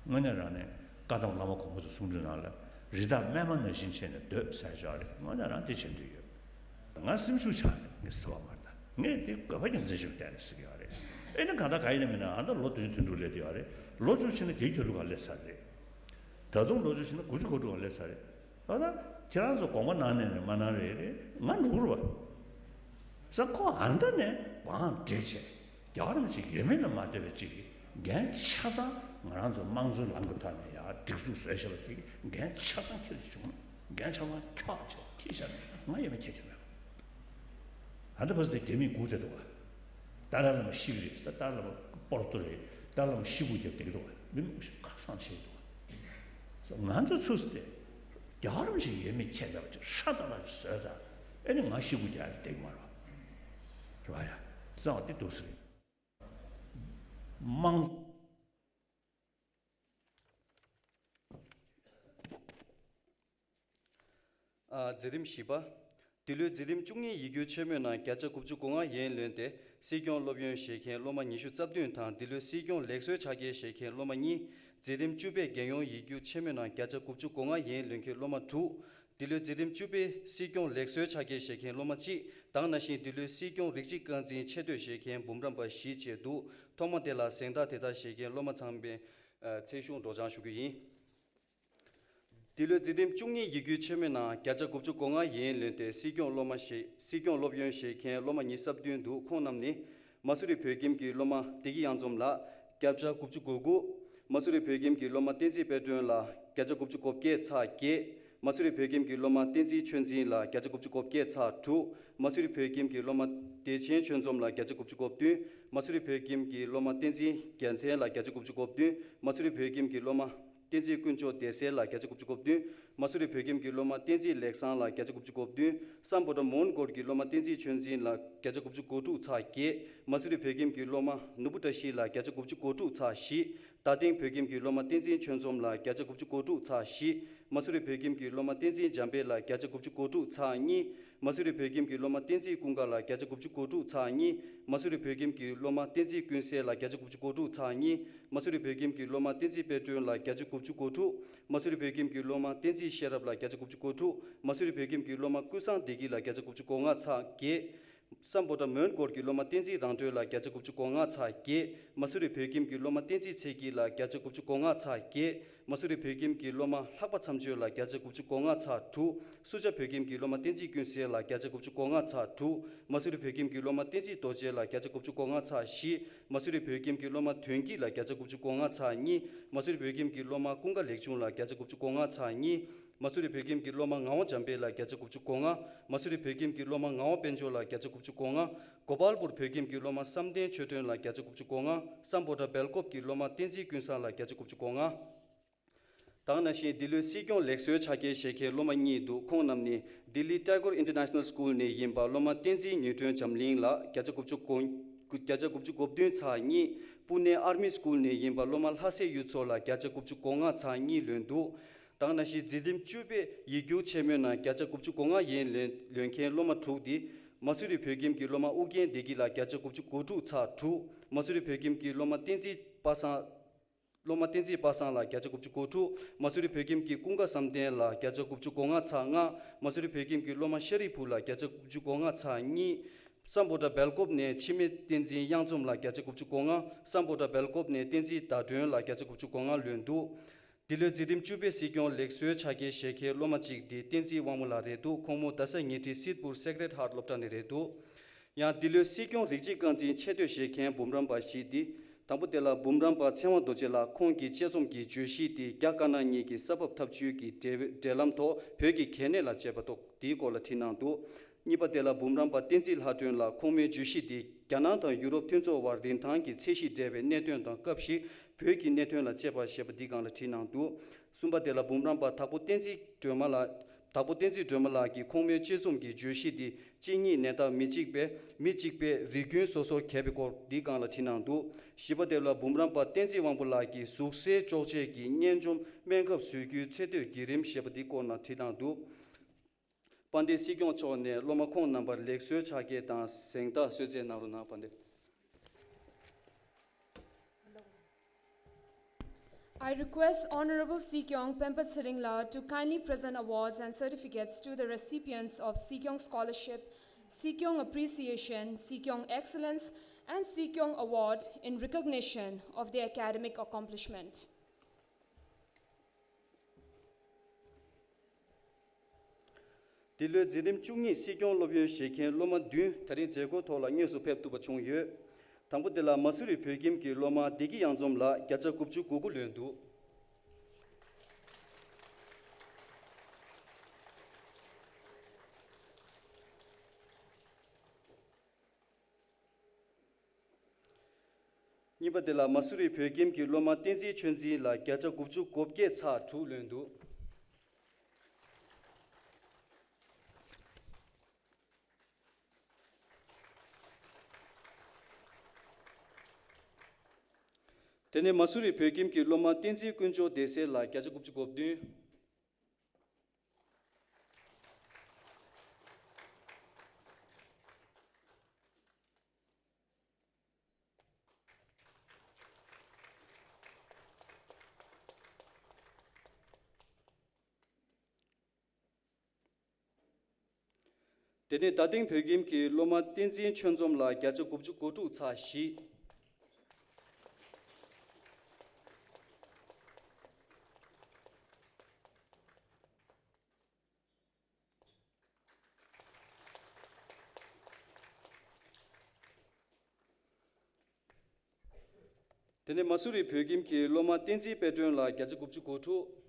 དངོས་གནས་རང་ནས་བཀའ་གདམས་བླ་མ་གོང་མ་ཚོའི་གསུང་སྒྲོས་ནང་ལ། རི་དྭགས་སྨན་མ་ནང་བཞིན་བྱས་ནས་སྡོད་ཟེར་ཡག་རེད། དངོས་གནས་རང་དེ་བྱེད་འདོད་ཡོད། ང་སེམས་ཤུགས་ཆག་ནས་ངས་ཟེར་བ་མ་རེད་ད། ངས་དེ་དགོས་པ་རྒྱུ་མཚན་ཞིག་བལྟས་ནས་ཟེར་གྱི་ཡོད་རེད། ཨེ་ནི་གང་ལྟར་ག་ཡིན་ན་མིན་ན་ཨ་ད་ལོ་བདུན་ཅུ་དོན་དྲུག་སླེབས་བསྡད་ཡོད་རེད། ལོ་བཅུ་ཕྱིན་ན་བརྒྱད་ཅུ་གྱ་དྲུག་ག་སླེབས་ཚར་རེད། ད་དུང་ལོ་བཅུ་ཕྱིན་ན་དགུ་བཅུ་གོ་དྲུག་ག་སླེབས་ཚར་རེད། ཨ་ད་ཁྱེད་རང་ཚོ་དགོངས་པ་གནང་ནས་རེད་མ་གནང་རེད་རེད། ང་འགྲོ་གི་རེད་བ། ས་ཁོ་ཨ་མདའ་ནས་བང་བསྒྲིགས་བྱས། རྒྱལ་བ་རིན་པོ་ཆེ་ཡོད་མེད་ལ་མ་ལྟོས་པའི་ཅིག་གི་འགན་ཆ་ཚང་ང་རང་ཚོ་དམངས་གཙོའི་ལམ་གྱི་ཐོག་ནས་ཡར་སྒྲིག་འཛུགས་བཟོས་བཞག་པ་དེ་གི་འགན་ཆ་ཚང་འཁྱེར་བྱུང་། འགན་ཆ་ཚང་འཁྱོག་བྱས་འཁྱེར་བཞག་ནས་ང་ཡོད་མེད་ཁྱེད་ཀྱི་མེད། ཨ་ད་བས་དེ་རྒྱ་མིས་སྒུག་བསྡད་འདུག་བ། ཏཱ་ལའི་བླ་མ་ཤི་གི་རེད། ཏཱ་ལའི་བླ་མ་པོར་ཏོ་རེད། ཏཱ་ལའི་བླ་མ་ཤི་སྒུག་བརྒྱབ་བསྡད་འདུག་བ། མི་མང་པོ་ཞིག་ཁ་སང་བྱས་འདུག་བ། ང་ཚོ་ཚུགས་སུ་དེ་རྒྱལ་བ་རིན་པོ་ཆེ་ཡོད་མེད་ཁྱད་མེད་པ་ཅིག་ཧྲ་ཏཱ་ལ་ཅིག་བཟོས་ད། ཨེ་ནི་ང་ཤི་སྒུག་རྒྱག་ཡ་བསྡད་ཀྱི་མ་རེད་བ། རེད་བ་ཡ། བཟང་བ་དེ་འདུག་སེ་རེད། དམངས། ཨ། མཛད་རིམ་བཞི་པ། འདི་ལོའི་མཛད་རིམ་བཅུ་གཉིས་ཡིག་སྒྱུར་ཆེན་མོའི་ནང་བརྒྱ་ཆ་དགུ་བཅུ་གོ་ལྔ་ཡན་ལོན་ཏེ་སྲིད་སྐྱོང་སློབ་ཡོན་བཞེས་མཁན་སློབ་མ་ཉི་ཤུ་རྩ་བདུན་དང་། འདི་ལོའི་སྲིད་སྐྱོང་ལེགས་གསོལ་ཕྱག་འཁྱེར་བཞེས་མཁན་སློབ་མ་གཉིས། མཛད་རིམ་བཅུ་པའི་རྒྱལ་ཡོངས་ཡིག་སྒྱུར་ཆེན་མོའི་ནང་བརྒྱ་ཆ་དགུ་བཅུ་གོ་ལྔ་ཡན་ལོན་མཁན་སློབ་མ་དྲུག། འདི་ལོའི་འཛིན་རིམ་བཅུ་པའི་སྲིད་སྐྱོང་ལེགས་གསོལ་ཕྱག་འཁྱེར་བཞེས་མཁན་སློབ་མ་གཅིག་དང་ནང་བཞིན་འདི་ལོའི་སྲིད་སྐྱོང་རིགས་གཅིག་རྐང་འཛིན་ཆེ་བསྟོད་བཞེས་མཁན་འབུམ་རམས་པ་བཞི་བཅས་འདུག་ཐོག་མ་དེ་ལ་གཟེངས་རྟགས་དེ་དག་བཞེས་མཁན་སློབ་མ་ཚང་མའི་ཚེ་གཞུང་སྒྲོག་སྦྱང་ཞུ་རྒྱུ་ཡིན། འདི་ལོའི་འཛིན་རིམ་བཅུ་གཉིས་ཡིག་རྒྱུགས་ཆེན་མོའི་ནང་བརྒྱ་ཆ་དགུ་བཅུ་གོ་ལྔ་ཡན་ལོན་ཏེ་སྲིད་སྐྱོང་སློབ་མ་ཞེས་སྲིད་སྐྱོང་སློབ་ཡོན་བཞེས་མཁན་སློབ་མ་ཉི་ཤུ་རྩ་བདུན་འདུག་ཁོང་རྣམས་ནི། མ་སུ་རི་བོད་ཁྱིམ་གྱི་སློབ་མ་བདེ་སྐྱིད་གཡང་འཛོམས་ལགས་བརྒྱ་ཆ་དགུ་བཅུ་གོ་དགུ། མ་སུ་རི་བོད་ཁྱིམ་གྱི་སློབ་མ་བསྟན་འཛིན་དཔལ་སྒྲོན་ལགས་བརྒྱ་ཆ་དགུ་བཅུ་གོ་བརྒྱད་ཚེག་བརྒྱད། མ་སུ་རི་བོད་ཁྱིམ་གྱི་སློབ་མ་བསྟན་འཛིན་ཆོས་འཛིན་ལགས་བརྒྱ་ཆ་དགུ་བཅུ་གོ་བརྒྱད་ཚེག་དྲུག་མ་སུ་རི་བོད་ཁྱིམ་གྱི་སློབ་མ་བདེ་ཆེན་ཆོས་འཛོམས་ལགས་བརྒྱ་ཆ་དགུ་བཅུ་གོ་བདུན། མ་སུ་རི་བོད་ཁྱིམ་གྱི་སློབ་མ་བསྟན་འཛིན་རྒྱལ་མཚན་ལགས་བརྒྱ་ཆ་དགུ་བཅུ་གོ་བདུན། མ་སུ་རི་བོད་ཁྱིམ་གྱི་སློབ་མ་བསྟན་འཛིན་དཀོན་མཆོག་བདེ་གསལ་ལགས་བརྒྱ་ཆ་དགུ་བཅུ་གོ་བདུན། མ་སུ་རི་བོད་ཁྱིམ་གྱི་སློབ་མ་བསྟན་འཛིན་ལེགས་བཟང་ལགས་བརྒྱ་ཆ་དགུ་བཅུ་གོ་བདུན། སམ་བྷོ་ཊ་མོན་གྷོ་གི་སློབ་མ་བསྟན་འཛིན་ཆོས་འཛིན་ལགས་བརྒྱ་ཆ་དགུ་བཅུ་གོ་དྲུག་ཚེག་བརྒྱད། མ་སུ་རི་བོད་ཁྱིམ་གྱི་སློབ་མ་ནོར་བུ་བཀྲ་ཤིས་ལགས་བརྒྱ་ཆ་དགུ་བཅུ་གོ་དྲུག་ཚེག་བཞི། རྟ་སྟེང་བོད་ཁྱིམ་གྱི་སློབ་མ་བསྟན་འཛིན་ཆོས་འཛོམས་ལགས་བརྒྱ་ཆ་དགུ་བཅུ་གོ་དྲུག་ཚེག་བཞི། མ་སུ་རི་བོད་ཁྱིམ་གྱི་སློབ་མ་བསྟན་འཛིན་འཇམ་དཔལ་ལགས་བརྒྱ་ཆ་དགུ་བཅུ་གོ་དྲུག་ཚེག་གཉིས། མ་སུ་རི་བོད་ཁྱིམ་གྱི་སློབ་མ་བསྟན་འཛིན་ཀུན་དགའ་ལགས་བརྒྱ་ཆ་དགུ་བཅུ་གོ་དྲུག་ཚེག་གཉིས། མ་སུ་རི་བོད་ཁྱིམ་གྱི་སློབ་མ་བསྟན་འཛིན་ཀུན་གསལ་ལགས་བརྒྱ་ཆ་དགུ་བཅུ་གོ་དྲུག་ཚེག་གཉིས། མ་སུ་རི་བོད་ཁྱིམ་གྱི་སློབ་མ་བསྟན་འཛིན་དཔལ་སྒྲོན་ལགས་བརྒྱ་ཆ་དགུ་བཅུ་གོ་དྲུག་མ་སུ་རི་བོད་ཁྱིམ་གྱི་སློབ་མ་བསྟན་འཛིན་ཤེས་རབ་ལགས་བརྒྱ་ཆ་དགུ་བཅུ་གོ་དྲུག་མ་སུ་རི་བོད་ཁྱིམ་གྱི་སློབ་མ་ཀུན་བཟང་བདེ་སྐྱིད་ལགས་བརྒྱ་ཆ་དགུ་བཅུ་གོ་ལྔ་ཚེག་བརྒྱད། སམ་བྷོ་ཊ་མོན་གྷོ་གི་སློབ་མ་བསྟན་འཛིན་རང་གྲོལ་ལགས་བརྒྱ་ཆ་དགུ་བཅུ་གོ་ལྔ་ཚེག་བརྒྱད། མ་སུ་རི་བོད་ཁྱིམ་གྱི་སློབ་མ་བསྟན་འཛིན་ཚེ་སྐྱིད་ལགས་བརྒྱ་ཆ་དགུ་བཅུ་གོ་ལྔ་ཚེག་བརྒྱད། མ་སུ་རི་བོད་ཁྱིམ་གྱི་སློབ་མ་ལྷག་པ་མཚམས་གཅོད་ལགས་བརྒྱ་ཆ་དགུ་བཅུ་གོ་ལྔ་ཚེག་དྲུག་སུ་ཇཱ་བོད་ཁྱིམ་གྱི་སློབ་མ་བསྟན་འཛིན་ཀུན་གསལ་ལགས་བརྒྱ་ཆ་དགུ་བཅུ་གོ་ལྔ་ཚེག་དྲུག་མ་སུ་རི་བོད་ཁྱིམ་གྱི་སློབ་མ་བསྟན་འཛིན་རྡོ་རྗེ་ལགས་བརྒྱ་ཆ་དགུ་བཅུ་གོ་ལྔ་ཚེག་བཞི། མ་སུ་རི་བོད་ཁྱིམ་གྱི་སློབ་མ་དོན་སྐྱིད་ལགས་བརྒྱ་ཆ་དགུ་བཅུ་གོ་ལྔ་ཚེག་གཉིས། མ་སུ་རི་བོད་ཁྱིམ་གྱི་སློབ་མ་ཀུན་དགའ་ལེགས་ཆུང་ལགས་བརྒྱ་ཆ་དགུ་བཅུ་གོ་ལྔ་ཚེག་གཉིས། མ་སུ་རི་བོད་ཁྱིམ་གྱི་སློབ་མ་ངག་དབང་འཇམ་དཔལ་ལགས་བརྒྱ་ཆ་དགུ་བཅུ་གོ་ལྔ། མ་སུ་རི་བོད་ཁྱིམ་གྱི་སློབ་མ་ངག་དབང་དཔལ་འབྱོར་ལགས་བརྒྱ་ཆ་དགུ་བཅུ་གོ་ལྔ། གོ་པལ་པུར་བོད་ཁྱིམ་གྱི་སློབ་མ་བསམ་གཏན་ཆོས་སྒྲོན་ལགས་བརྒྱ་ཆ་དགུ་བཅུ་གོ་ལྔ། སམ་བྷོ་ཊ་སྦེལ་ཀོབ་ཀྱི་སློབ་མ་བསྟན་འཛིན་ཀུན་བཟང་ལགས་བརྒྱ་ཆ་དགུ་བཅུ་གོ་ལྔ། དང་ནང་བཞིན་འདི་ལོའི་སྲིད་སྐྱོང་ལེགས་གསོལ་ཕྱག་འཁྱེར་བཞེས་མཁན་སློབ་མ་གཉིས་འདུག་ཁོང་རྣམས་ནི་ལྡི་ལི་ཊ་གོར་ཨིན་ཊར་ནེ་ཤ་ནལ་སི་ཀུལ་ནས་ཡིན་པ་སློབ་མ་བསྟན་འཛིན་ཉི་སྒྲོན་འཇམ་གླིང་ལགས་བརྒྱ་ཆ་དགུ་བཅུ་གོ་བརྒྱ་ཆ་དགུ་བཅུ་གོ་བདུན་ཚེག་གཉིས། པུ་ནེ་ཨར་མི་སི་ཀུལ་ནས་ཡིན་པ་སློབ་མ་ལྷ་སྲས་གཡུ་མཚོ་ལགས་བརྒྱ་ཆ་དགུ་བཅུ་གོ་ལྔ་ཚེག་གཉིས་ལོན་འདུག་དང་ནང་བཞིན་འཛིན་རིམ་བཅུ་པའི་ཡིག་རྒྱུགས་ཆེན་མོའི་ནང་བརྒྱ་ཆ་དགུ་བཅུ་གོ་ལྔ་ཡན་ལོན་ལོན་མཁན་སློབ་མ་དྲུག་སྟེ། མ་སུ་རི་བོད་ཁྱིམ་གྱི་སློབ་མ་ཨུ་རྒྱན་བདེ་སྐྱིད་ལགས་བརྒྱ་ཆ་དགུ་བཅུ་གོ་དྲུག་ཚེག་དྲུག་མ་སུ་རི་བོད་ཁྱིམ་གྱི་སློབ་མ་བསྟན་འཛིན་པ་སངས། སློབ་མ་བསྟན་འཛིན་པ་སངས་ལགས་བརྒྱ་ཆ་དགུ་བཅུ་གོ་དྲུག་མ་སུ་རི་བོད་ཁྱིམ་གྱི་ཀུན་དགའ་བསམ་གཏན་ལགས་བརྒྱ་ཆ་དགུ་བཅུ་གོ་ལྔ་ཚེག་ལྔ། མ་སུ་རི་བོད་ཁྱིམ་གྱི་སློབ་མ་ཤ་རི་ཕུ་ལགས་བརྒྱ་ཆ་དགུ་བཅུ་གོ་ལྔ་ཚེག་གཉིས། སམ་བྷོ་ཊ་སྦེལ་ཀོབ་ནས་འཆི་མེད་བསྟན་འཛིན་གཡང་འཛོམས་ལགས་བརྒྱ་ཆ་དགུ་བཅུ་གོ་ལྔ། སམ་བྷོ་ཊ་སྦེལ་ཀོབ་ནས་བསྟན་འཛིན་ཟླ་སྒྲོན་ལགས་བརྒྱ་ཆ་དགུ་བཅུ་གོ་ལྔ་ལོན་འདུག་འདི་ལོའི་འཛིན་རིམ་བཅུ་པའི་སྲིད་སྐྱོང་ལེགས་གསོལ་ཕྱག་འཁྱེར་བཞེས་མཁན་སློབ་མ་གཅིག་འདི་བསྟན་འཛིན་དབང་མོ་ལགས་རེད་འདུག་ཁོང་མོ་རྡ་ས་ཉེ་འཁྲིས་སིད་པུར་སེག་རེཌ་ཧར་སློབ་གྲྭ་ནས་རེད་འདུག་ཡང་འདི་ལོའི་སྲིད་སྐྱོང་རིགས་གཅིག་རྐང་འཛིན་ཆེ་བསྟོད་བཞེས་མཁན་འབུམ་རམས་པ་བཞི་འདི། དང་པོ་དེ་ལ་འབུམ་རམས་པ་ཚེ་དབང་རྡོ་རྗེ་ལགས། ཁོང་གི་དཔྱད་རྩོམ་གྱི་བརྗོད་གཞི་འདི་རྒྱ་དཀར་ནག་གཉིས་ཀྱི་ས་བབ་འཐབ་ཇུས་ཀྱི་འབྲེལ་འབྲེལ་ལམ་ཐོག་བོད་ཀྱི་གལ་གནད་ལ་དཔྱད་པ་ཐོག་འདིའི་སྐོར་ལ་བྲིས་གནང་འདུག་གཉིས་པ་དེ་ལ་འབུམ་རམས་པ་བསྟན་འཛིན་ལྷ་སྒྲོན་ལགས། ཁོང་མོའི་བརྗོད་གཞི་འདི་རྒྱ་ནག་དང་ཡུ་རོབ་མཐུན་ཚོགས་དབར་རིན་ཐང་གི་ཚད་གཞི་འབྲེལ་བའི་གནད་དོན་དང་སྐབས་ཤིག་བོད་ཀྱི་གནད་དོན་ལ་དཔྱད་པ་ཞེས་པ་འདིའི་སྒང་ལ་བྲིས་གནང་འདུག་གསུམ་པ་དེ་ལ་འབུམ་རམས་པ་དྭགས་པོ་བསྟན་འཛིན་སྒྲོལ་མ་ལགས། དྭགས་པོ་བསྟན་འཛིན་སྒྲོལ་མ་ལགས་ཀྱིས་ཁོང་མོའི་དཔྱད་རྩོམ་གྱི་བརྗོད་གཞི་འདི་གཅིག་གཉིས་ནད་རྟགས་མི་གཅིག་པའི་མི་གཅིག་པའི་རིགས་རྒྱུན་སོ་སོར་གྱེས་པའི་སྐོར་འདིའི་སྒང་ལ་བྲིས་གནང་འདུག་བཞི་པ་དེ་ལ་འབུམ་རམས་པ་བསྟན་འཛིན་དབང་པོ་ལགས་ཀྱིས་ཟུག་གཟེར་གཅོག་ཆས་ཀྱི་གཉན་འཇོམས་སྨན་ཁབ་བཟོ་རྒྱུའི་ཚེ་སྟོད་བརྒྱུད་རིམ་ཞེས་པ་འདིའི་སྐོར་ནང་བྲིས་གནང་འདུག་དཔལ་ལྡན་སྲིད་སྐྱོང་མཆོག་ནས་སློབ་མ་ཁོང་རྣམ་པར་ལེགས་གསོལ་ཕྱག་འཁྱེར་དང་གཟེངས་རྟགས་གསོལ་སྩལ་གནང་རོགས་གནང་། དཔལ་ལྡན། I request Honorable Sikyong Pempa Tshering Lal to kindly present awards and certificates to the recipients of Sikyong Scholarship, Sikyong Appreciation, Sikyong Excellence, and Sikyong Award in recognition of their academic accomplishment. འདི་ལོའི་འཛིན་རིམ་བཅུ་གཉིས་སྲིད་སྐྱོང་སློབ་ཡོན་བཞེས་མཁན་སློབ་མ་བདུན་ད་རིང་མཛད་སྒོའི་ཐོག་ལ་དངོས་སུ་ཕེབས་ཐུབ་པ་བྱུང་ཡོད། དང་པོ་དེ་ལ་མ་སུ་རི་བོད་ཁྱིམ་གྱི་སློབ་མ་བདེ་སྐྱིད་གཡང་འཛོམས་ལགས་བརྒྱ་ཆ་དགུ་བཅུ་གོ་དགུ་ལོན་འདུག་གཉིས་པ་དེ་ལ་མ་སུ་རི་བོད་ཁྱིམ་གྱི་སློབ་མ་བསྟན་འཛིན་ཆོས་འཛིན་ལགས་བརྒྱ་ཆ་དགུ་བཅུ་གོ་བརྒྱད་ཚེག་དྲུག་ལོན་འདུག་དེ་ནས་མ་སུ་རི་བོད་ཁྱིམ་གྱི་སློབ་མ་བསྟན་འཛིན་དཀོན་མཆོག་བདེ་གསལ་ལགས་བརྒྱ་ཆ་དགུ་བཅུ་གོ་བདུན། དེ་ནས་རྡ་སྟེང་བོད་ཁྱིམ་གྱི་སློབ་མ་བསྟན་འཛིན་ཆོས་འཛོམས་ལགས་བརྒྱ་ཆ་དགུ་བཅུ་གོ་དྲུག་ཚེག་བཞི། དེ་ནས་མ་སུ་རི་བོད་ཁྱིམ་གྱི་སློབ་མ་བསྟན་འཛིན་དཔལ་སྒྲོན་ལགས་བརྒྱ་ཆ་དགུ་བཅུ་གོ་དྲུག།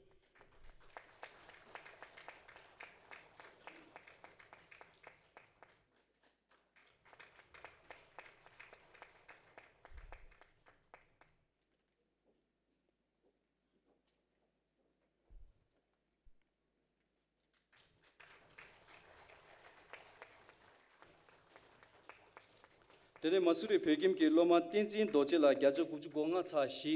དེ་ནས་མ་སུ་རི་བོད་ཁྱིམ་གྱི་སློབ་མ་བསྟན་འཛིན་རྡོ་རྗེ་ལགས་བརྒྱ་ཆ་དགུ་བཅུ་གོ་ལྔ་ཚེག་བཞི།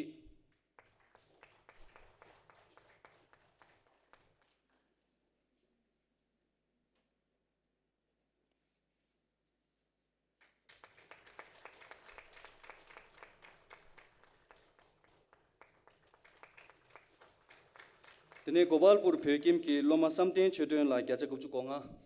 དེ་ནས་གོ་པལ་པུར་བོད་ཁྱིམ་གྱི་སློབ་མ་བསམ་གཏན་ཆོས་སྒྲོན་ལགས་བརྒྱ་ཆ་དགུ་བཅུ་གོ་ལྔ།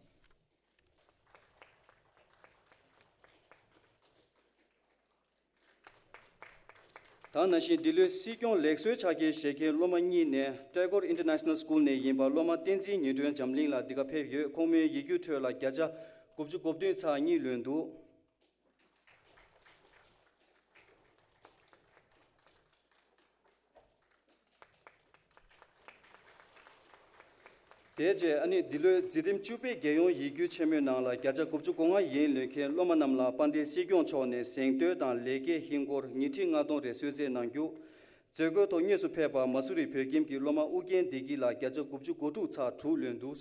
ད་ནང་བཞིན་འདི་ལོའི་སྲིད་སྐྱོང་ལེགས་གསོའི་ཕྱག་འཁྱེར་བཞེས་མཁན་སློབ་མ་གཉིས་ནས་Tagore International School ནས་ཡིན་པ་སློབ་མ་བསྟན་འཛིན་ཉི་སྒྲོན་འཛམ་གླིང་ལགས་འདི་ག་ཕེབས་ཡོད། ཁོང་མོའི་ཡིག་རྒྱུགས་ཁྲོད་ལ་བརྒྱ་ཆ་དགུ་བཅུ་གོ་བདུན་ཚེག་གཉིས་ལོན་འདུག། དེ་རྗེས་ཨ་ནི་འདི་ལོའི་འཛིན་རིམ་བཅུ་པའི་རྒྱལ་ཡོངས་ཡིག་རྒྱུགས་ཆེན་མོའི་ནང་ལ་བརྒྱ་ཆ་དགུ་བཅུ་གོ་ལྔ་ཡན་ལོན་མཁན་སློབ་མ་རྣམས་ལ་དཔལ་ལྡན་སྲིད་སྐྱོང་མཆོག་ནས་གཟེངས་བསྟོད་དང་ལེགས་སྐྱེས་ཧིན་སྒོར་ཉིས་ཁྲི་ལྔ་སྟོང་རེ་གསོལ་སྩལ་གནང་རྒྱུ། མཛད་སྒོའི་ཐོག་དངོས་སུ་ཕེབས་པ་མ་སུ་རི་བོད་ཁྱིམ་གྱི་སློབ་མ་ཨུ་རྒྱན་བདེ་སྐྱིད་ལགས་བརྒྱ་ཆ་དགུ་བཅུ་གོ་དྲུག་ཚེག་དྲུག་ལོན་འདུག།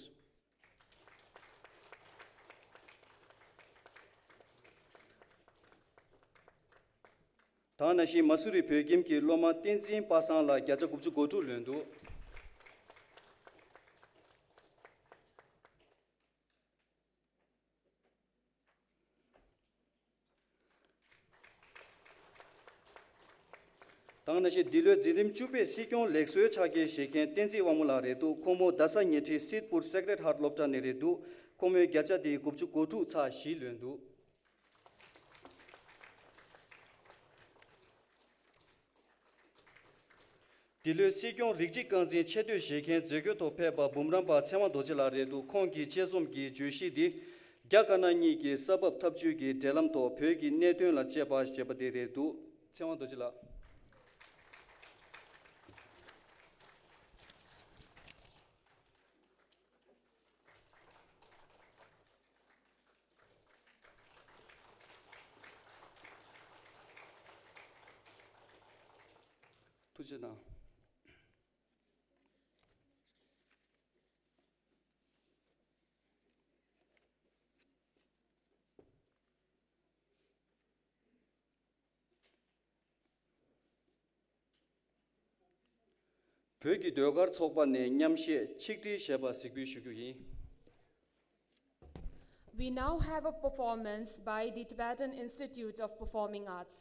ད་ནང་བཞིན་མ་སུ་རི་བོད་ཁྱིམ་གྱི་སློབ་མ་བསྟན་འཛིན་པ་སངས་ལགས་བརྒྱ་ཆ་དགུ་བཅུ་གོ་དྲུག་ལོན་འདུག། ད་ནང་བཞིན་འདི་ལོའི་འཛིན་རིམ་བཅུ་པའི་སྲིད་སྐྱོང་ལེགས་གསོའི་ཕྱག་འཁྱེར་བཞེས་མཁན་བསྟན་འཛིན་དབང་མོ་ལགས་རེད་འདུག། ཁོང་མོ་རྡ་ས་ཉེ་འཁྲིས་སིད་པུར་སེག་རེད་ཧར་སློབ་གྲྭ་ནས་རེད་འདུག། ཁོང་མོའི་བརྒྱ་ཆ་དེ་དགུ་བཅུ་གོ་དྲུག་ཚེག་བཞི་ལོན་འདུག། འདི་ལོའི་སྲིད་སྐྱོང་རིགས་གཅིག་རྐང་འཛིན་ཆེ་བསྟོད་བཞེས་མཁན་མཛད་སྒོའི་ཐོག་ཕེབས་པ་འབུམ་རམས་པ་ཚེ་དབང་རྡོ་རྗེ་ལགས་རེད་འདུག། ཁོང་གིས་དཔྱད་རྩོམ་གྱི་བརྗོད་གཞི་འདི་རྒྱ་དཀར་ནག་གཉིས་ཀྱི་ས་བབ་འཐབ་ཇུས་ཀྱི་འབྲེལ་ལམ་ཐོག་བོད་ཀྱི་གནད་དོན་ལ་དཔྱད་པ་ཞེས་པ་དེ་རེད་འདུག། ཚེ་དབང་རྡོ་རྗེ་ལགས། ཐུགས་རྗེ་གནང་། བོད་ཀྱི་ཟློས་གར་ཚོགས་པ་ནས་མཉམ་གཞས་ཆིག་སྒྲིལ་ཞེས་པ་གཟིགས་འབུལ་ཞུ་རྒྱུ་ཡིན། We now have a performance by the Tibetan Institute of Performing Arts.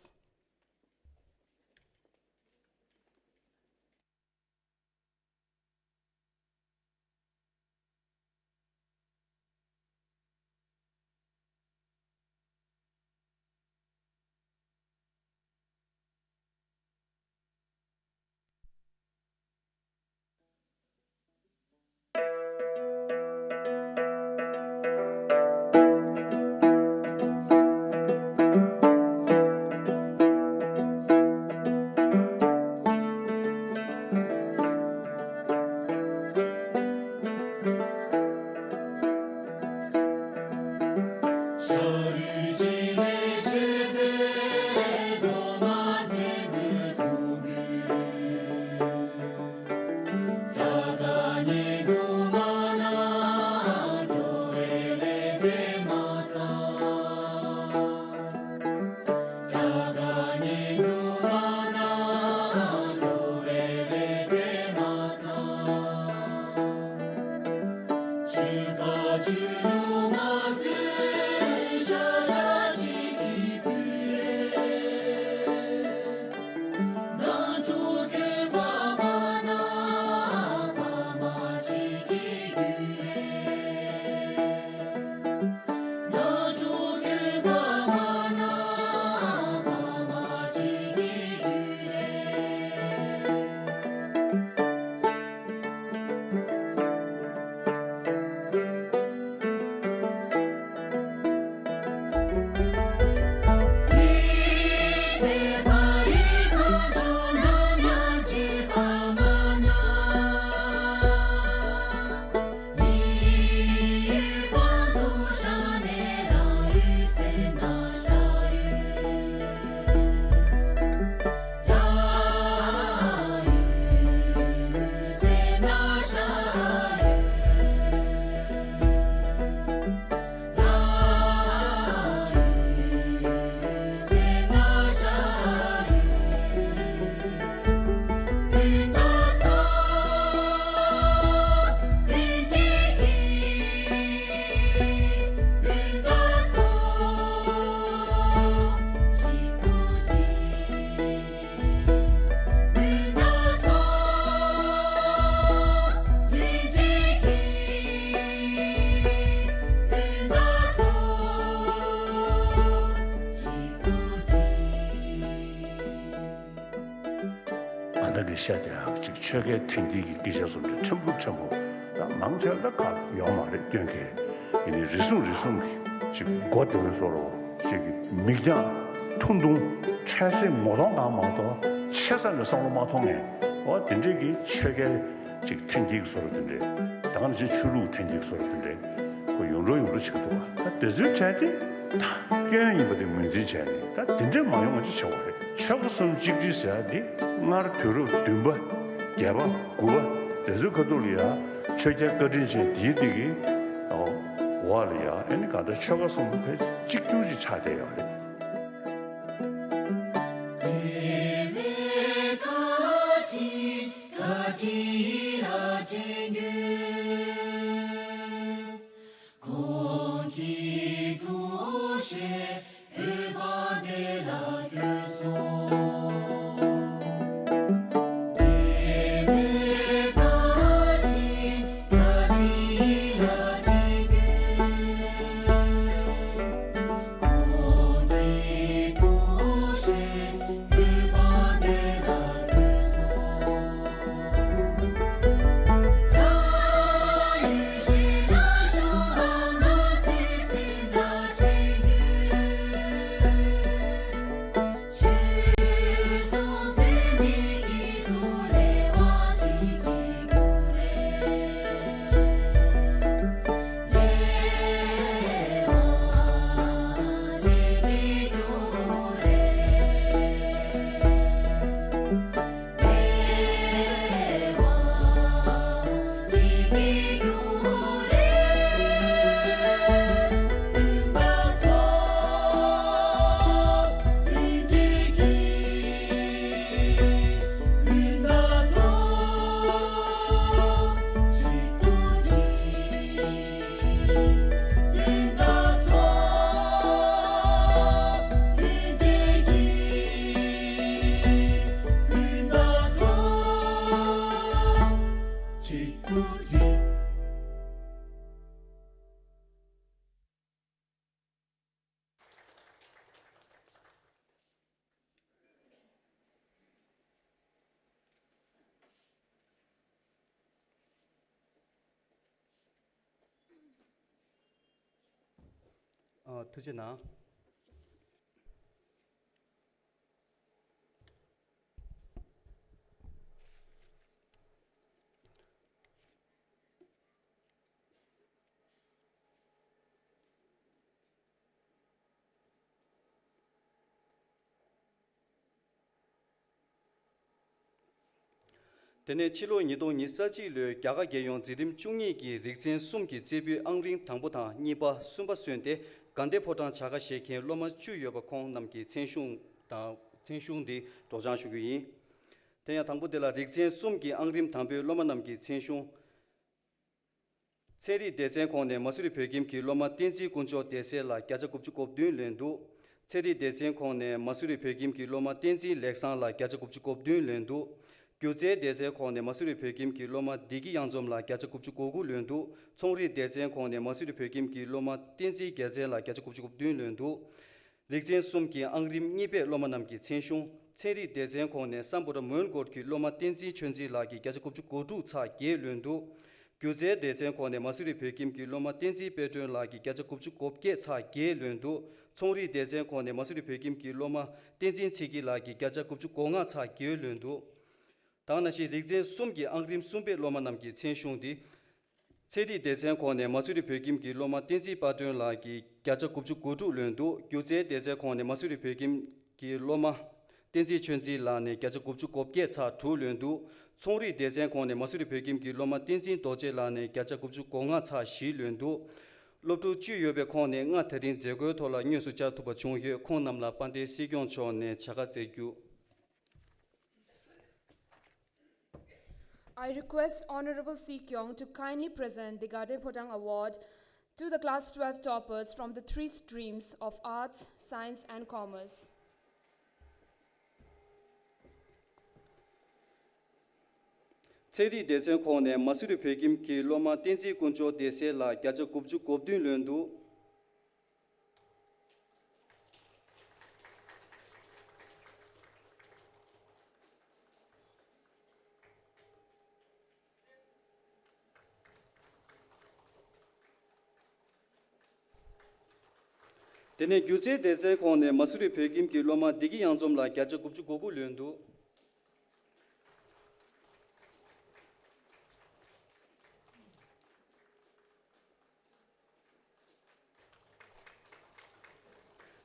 ང་དང་གི་ཤ་དེ་ཡང་ཅིག་ཆོས་སྐད་ཐེངས་འདིའི་གི་སྐད་ཆ་སོགས་འདི་ཕྲན་བུ་ཕྲན་བུ་ད་མང་ཆེ་བ་ད་ག་ཡོང་མ་རེད་སྟོན་གི། ཡིན་ནའི་རེ་ཟུང་རེ་ཟུང་གི་ཅིག་མགོ་བདེ་བོའི་བཟོ་འདྲ་ཅིག་མིག་རྒྱང་ཐུང་ཐུང་འཕྲལ་སེང་ངོ་གདོང་གང་མ་གཏོགས་ཆེ་ས་ནས་བསམ་བློ་མ་ཐོངས་ངས། འོ་དེ་འདྲས་ཀྱི་ཆོས་སྐད་ཅིག་ཐེངས་འདིའི་གི་བཟོ་འདྲ་དེ་འདྲས། ད་ག་ནང་བཞིན་ཆོས་ལུགས་ཐེངས་འདིའི་གི་བཟོ་འདྲ་དེ་འདྲས་ཁོ་ཡོང་འགྲོ་ཡོང་འགྲོ་བྱེད་ཀྱི་འདུག་བ། ད་དེ་ཚོའི་གྲས་དེ་ད་སྐྱོན་ཡིན་པ་དེ་ངོས་འཛིན་བྱས་ནས་ད་དེ་འདྲས་མ་ཡོང་བ་ཅིག་བྱེད་དགོས་རེད། ཆོལ་ཁ་གསུམ་གཅིག་སྒྲིལ་ཟེར་ཡ་དེ་སྔར་དུས་རབས་བདུན་པ་བརྒྱད་པ་དགུ་པ་དེ་ཚོའི་ཁ་ཐུག་ལ་ཡ་ཆོས་རྒྱལ་བཀའ་དྲིན་ཅན་དེའི་དེ་གི་འོག་ལ་ཡ་ཨ་ནི་གང་ལྟར་ཆོལ་ཁ་གསུམ་ཕལ་གཅིག་གྱུར་ཅིག་ཆགས་བསྡད་ཡོད་རེད། ཨ། ཐུགས་རྗེ་གནང་། དེ་ནས་ཕྱི་ལོ་ཉིས་སྟོང་ཉི་ཤུ་རྩ་གཅིག་ལོའི་རྒྱ་གར་རྒྱལ་ཡོངས་འཛིན་རིམ་བཅུ་གཉིས་ཀྱི་རིག་ཚན་གསུམ་གྱི་རྩེ་ཕུད་ཨང་རིམ་དང་པོ་དང་གཉིས་པ། གསུམ་པ་སོན་ཏེ་དགའ་ལྡན་ཕོ་བྲང་བྱ་དགའ་བཞེས་མཁན་སློབ་མ་བཅུ་ཡོད་པ་ཁོང་རྣམས་ཀྱི་མཚན་གཞུང་དང་། མཚན་གཞུང་འདི་སྒྲོག་སྦྱང་ཞུ་རྒྱུ་ཡིན། དེ་ཡང་དང་པོ་དེ་ལ་རིག་ཚན་གསུམ་གྱི་ཨང་རིམ་དང་པོའི་སློབ་མ་རྣམས་ཀྱི་མཚན་གཞུང་། ཚན་རིག་སྡེ་ཚན་ཁོངས་ནས་མ་སུ་རི་བོད་ཁྱིམ་གྱི་སློབ་མ་བསྟན་འཛིན་དཀོན་མཆོག་བདེ་གསལ་ལ་བརྒྱ་ཆ་དགུ་བཅུ་གོ་བདུན་ལོན་འདུག། ཚན་རིག་སྡེ་ཚན་ཁོངས་ནས་མ་སུ་རི་བོད་ཁྱིམ་གྱི་སློབ་མ་བསྟན་འཛིན་ལེགས་བཟང་ལ་བརྒྱ་ཆ་དགུ་བཅུ་གོ་བདུན་ལོན་འདུག། སྒྱུ་རྩལ་སྡེ་ཚན་ཁོངས་ནས་མ་སུ་རི་བོད་ཁྱིམ་གྱི་སློབ་མ་བདེ་སྐྱིད་གཡང་འཛོམས་ལ་བརྒྱ་ཆ་དགུ་བཅུ་གོ་དགུ་ལོན་འདུག། ཚོང་རིག་སྡེ་ཚན་ཁོངས་ནས་མ་སུ་རི་བོད་ཁྱིམ་གྱི་སློབ་མ་བསྟན་འཛིན་རྒྱལ་མཚན་ལ་བརྒྱ་ཆ་དགུ་བཅུ་གོ་བདུན་ལོན་འདུག། རིག་ཚན་གསུམ་གྱི་ཨང་རིམ་གཉིས་པའི་སློབ་མ་རྣམས་ཀྱི་མཚན་གཞུང་། ཚན་རིག་སྡེ་ཚན་ཁོངས་ནས་སམ་བྷོ་ཊ་མོན་གྷོ་གི་སློབ་མ་བསྟན་འཛིན་ཆོས་འཛིན་ལགས་ཀྱིས་བརྒྱ་ཆ་དགུ་བཅུ་གོ་དྲུག་ཚེག་བརྒྱད་ལོན་འདུག། སྒྱུ་རྩལ་སྡེ་ཚན་ཁོངས་ནས་མ་སུ་རི་བོད་ཁྱིམ་གྱི་སློབ་མ་བསྟན་འཛིན་དཔལ་སྒྲོན་ལགས་ཀྱིས་བརྒྱ་ཆ་དགུ་བཅུ་གོ་བརྒྱད་ཚེག་བརྒྱད་ལོན་འདུག་ཚོང་རིག་སྡེ་ཚན་ཁོངས་ནས་མ་སུ་རི་བོད་ཁྱིམ་གྱི་སློབ་མ་བསྟན་འཛིན་ཚེ་སྐྱིད་ལགས་ཀྱིས་བརྒྱ་ཆ་དགུ་བཅུ་གོ་ལྔ་ཚེག་བརྒྱད་ལོན་འདུག་དེ་ནང་བཞིན་རིག་ཚན་གསུམ་གྱི་ཨང་རིམ་གསུམ་པའི་སློབ་མ་རྣམས་ཀྱི་མཚན་གཞུང་འདི། ཚན་རིག་སྡེ་ཚན་ཁོངས་ནས་མ་སུ་རི་བོད་ཁྱིམ་གྱི་སློབ་མ་བསྟན་འཛིན་དཔལ་སྒྲོན་ལགས་ཀྱིས་བརྒྱ་ཆ་དགུ་བཅུ་གོ་དྲུག་ལོན་འདུག་སྒྱུ་རྩལ་སྡེ་ཚན་ཁོངས་ནས་མ་སུ་རི་བོད་ཁྱིམ་གྱི་སློབ་མ་བསྟན་འཛིན་ཆོས་འཛིན་ལགས་ནས་བརྒྱ་ཆ་དགུ་བཅུ་གོ་བརྒྱད་ཚེག་དྲུག་ལོན་འདུག་ཚོང་རིག་སྡེ་ཚན་ཁོངས་ནས་མ་སུ་རི་བོད་ཁྱིམ་གྱི་སློབ་མ་བསྟན་འཛིན་རྡོ་རྗེ་ལགས་ནས་བརྒྱ་ཆ་དགུ་བཅུ་གོ་ལྔ་ཚེག་བཞི་ལོན་འདུག་སློབ་ཕྲུག་བཅུ་ཡོད་པའི་ཁོངས་ནས་ལྔ་དེ་རིང་མཛད་སྒོའི་ཐོག་ལ་དངོས་སུ་བཅར་ཐུབ་པ་བྱུང་ཡོད། ཁོང་རྣམས་ལ་དཔལ་ལྡན་སྲིད་སྐྱོང་མཆོག་ནས་བྱ་དགའ་སྩལ་རྒྱུ། I request Honorable Si Kyung to kindly present the Gaden Photang Award to the class twelve toppers from the three streams of Arts, Science and Commerce. ཚན་རིག་སྡེ་ཚན་ཁོངས་ནས་མ་སུ་རི་བོད་ཁྱིམ་གྱི་སློབ་མ་བསྟན་འཛིན་དཀོན་མཆོག་བདེ་གསལ་ལགས་བརྒྱ་ཆ་དགུ་བཅུ་གོ་བདུན་ལོན་འདུག་དེ་ནས་སྒྱུ་རྩལ་སྡེ་ཚན་ཁོངས་ནས་མ་སུ་རི་བོད་ཁྱིམ་གྱི་སློབ་མ་བདེ་སྐྱིད་གཡང་འཛོམས་ལགས་བརྒྱ་ཆ་དགུ་བཅུ་གོ་དགུ་ལོན་འདུག་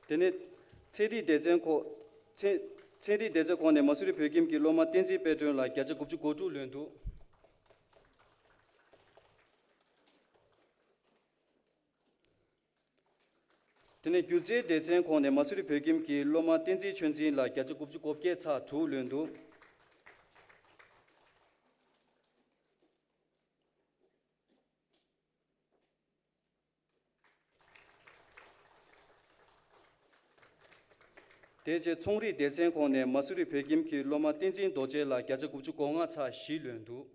དེ་ནས་ཚན་རིག་སྡེ་ཚན་ཁོ་ཚན་ཚན་རིག་སྡེ་ཚན་ཁོངས་ནས་མ་སུ་རི་བོད་ཁྱིམ་གྱི་སློབ་མ་བསྟན་འཛིན་དཔལ་སྒྲོན་ལགས་བརྒྱ་ཆ་དགུ་བཅུ་གོ་དྲུག་ལོན་འདུག་དེ་ནས་སྒྱུ་རྩལ་སྡེ་ཚན་ཁོངས་ནས་མ་སུ་རི་བོད་ཁྱིམ་གྱི་སློབ་མ་བསྟན་འཛིན་ཆོས་འཛིན་ལགས་བརྒྱ་ཆ་དགུ་བཅུ་གོ་བརྒྱད་ཚེག་དྲུག་ལོན་འདུག་དེ་རྗེས་ཚོང་རིག་སྡེ་ཚན་ཁོངས་ནས་མ་སུ་རི་བོད་ཁྱིམ་གྱི་སློབ་མ་བསྟན་འཛིན་རྡོ་རྗེ་ལགས་བརྒྱ་ཆ་དགུ་བཅུ་གོ་ལྔ་ཚེག་བཞི་ལོན་འདུག་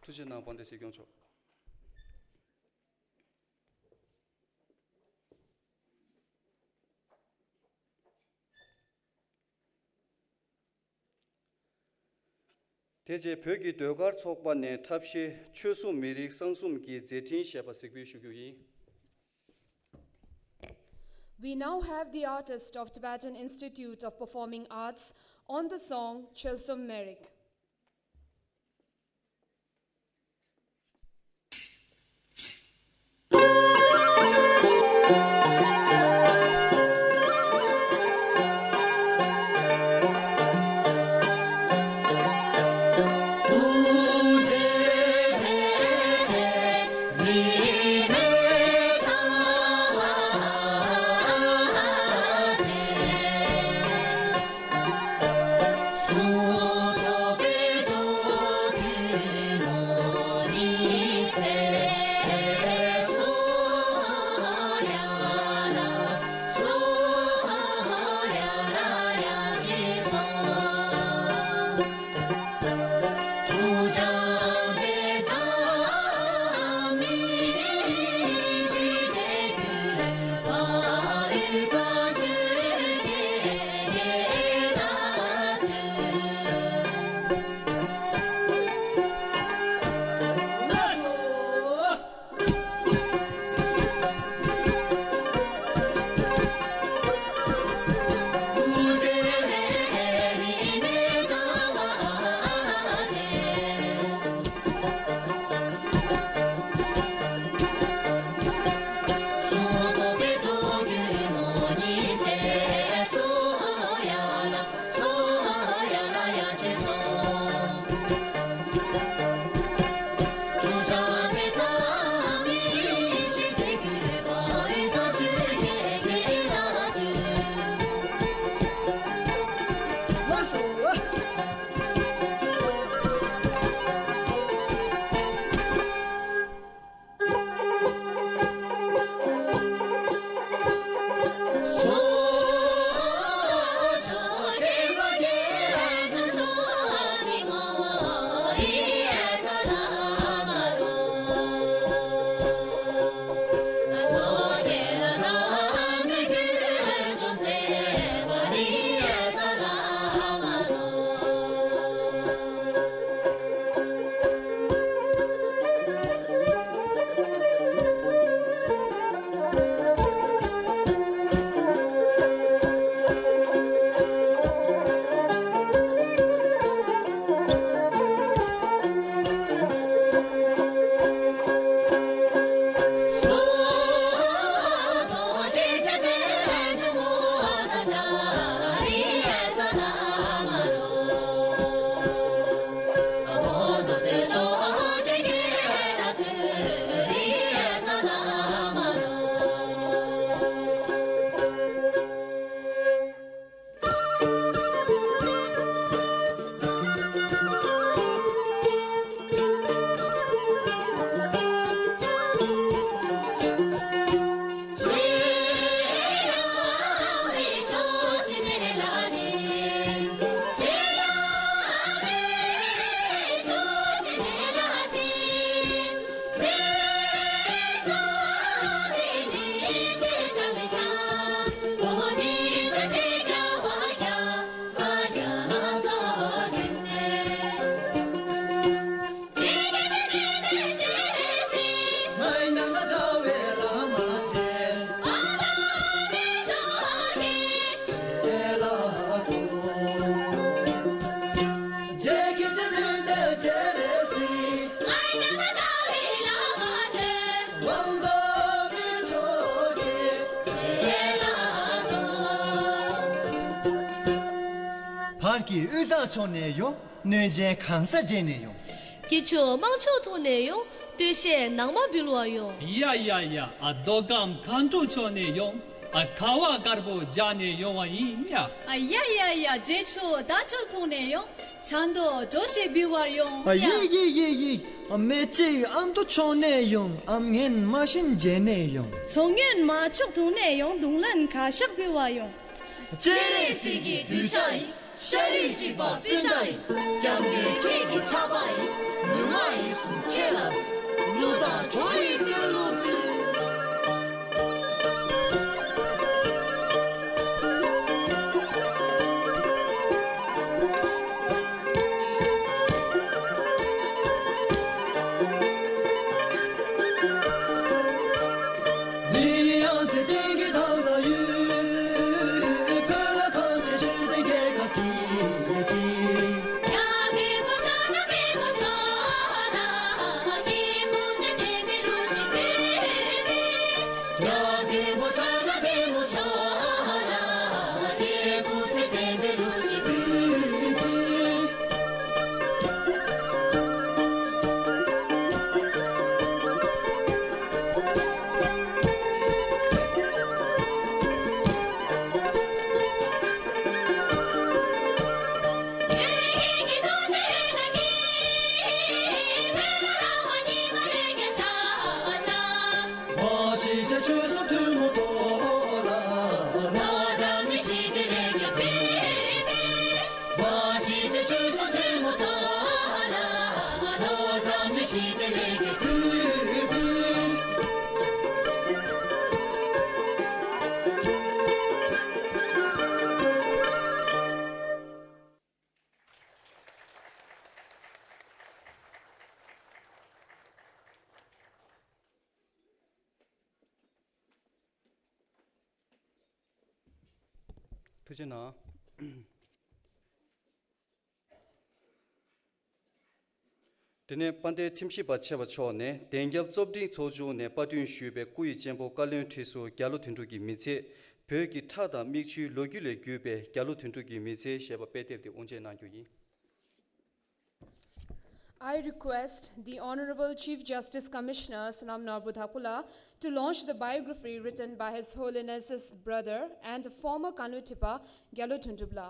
ཐུགས་རྗེ་གནང་། དཔལ་ལྡན་སྲིད་སྐྱོང་མཆོག་དེ་རྗེས་བོད་ཀྱི་ཟློས་གར་ཚོགས་པ་ནས་འཁྲབ་གཞས་ཆོལ་གསུམ་མི་རིགས་གསང་གསུམ་གྱི་མཛད་འཕྲིན་ཞེས་པ་གཟིགས་འབུལ་ཞུ་རྒྱུ་ཡིན། We now have the artist of Tibetan Institute of Performing Arts on the song Chelsum Merik. བར་གྱི་དབུས་གཙང་ཕྱོགས་ནས་ཡོང་། གནོད་སྦྱིན་གང་ཟག་བྱས་ནས་ཡོང་། སྐྱིད་ཆུ་དམངས་ཕྱོགས་ཐོག་ནས་ཡོང་། སྟོད་གཞས་ནང་མ་འབུལ་བར་ཡོང་། ཡ་ཡ་ཡ། ཨ་མདོ་ཁམས་མཁར་གྲོང་ཕྱོགས་ནས་ཡོང་། ཨ་ཁ་བ་དཀར་པོ་རྒྱག་ནས་ཡོང་བ་ཡིན་ཡ། ཨ་ཡ་ཡ་ཡ། འབྲས་ཆུ་རྟ་མཆོག་ཐོག་ནས་ཡོང་། ཆང་དུ་གྲོ་ཞིག་འབུལ་བར་ཡོང་། ཨ་ཡ། ཡིག་ཡིག་ཡིག་ཡིག། ཨ་སྨད་སྤྱི་ཨ་མདོ་ཕྱོགས་ནས་ཡོང་། ཨ་སྔོན་མ་ཤིང་བྱས་ནས་ཡོང་། མཚོ་སྔོན་མ་ཕྱོགས་ཐོག་ནས་ཡོང་། རྡུང་ལེན་ཁ་ཤགས་འབུལ་བར་ཡོང་། སྤྱན་རས་གཟིགས་ཀྱི་གདུལ་བྱ་ཡིན། ཤ་རུས་གཅིག་པ་སྤུན་ཟླ་ཡིན། སྐྱབས་མགོན་ཁྱེད་ཀྱི་ཆགས་པ་ཡིན། ལུས་ངག་ཡིད་གསུམ་ཁྱེད་ལ་འབུལ། ལུས་དང་གྲོགས་ཡིན་སྟོན་ལུགས་ཕུལ། ཐུགས་རྗེ་གནང་། དེ་ནས་དཔལ་ལྡན་ཁྲིམས་ཞིབ་པ་ཆེ་བ་མཆོག་ནས་དེང་སྐབས་རྩོམ་སྒྲིག་ཚོགས་ཆུང་ནས་པར་སྐྲུན་ཞུས་པའི་སྐུ་ཡི་གཅེན་པོ་བཀའ་བློན་ཁྲི་ཟུར་རྒྱ་ལོ་དོན་གྲུབ་ཀྱི་མི་ཚེ། བོད་ཀྱི་ཁྲག་དང་མིག་ཆུའི་ལོ་རྒྱུས་ལས་བརྒྱུད་པའི་རྒྱ་ལོ་དོན་གྲུབ་ཀྱི་མི་ཚེ་ཞེས་པ་དཔེ་དེབ་དེ་དབུ་འབྱེད་གནང་རྒྱུ་ཡིན། I request the Honorable Chief Justice Commissioner Sonam Norbuthapuila to launch the biography written by His Holiness's brother and former Kanu Thipa, Gyalo Thundup la.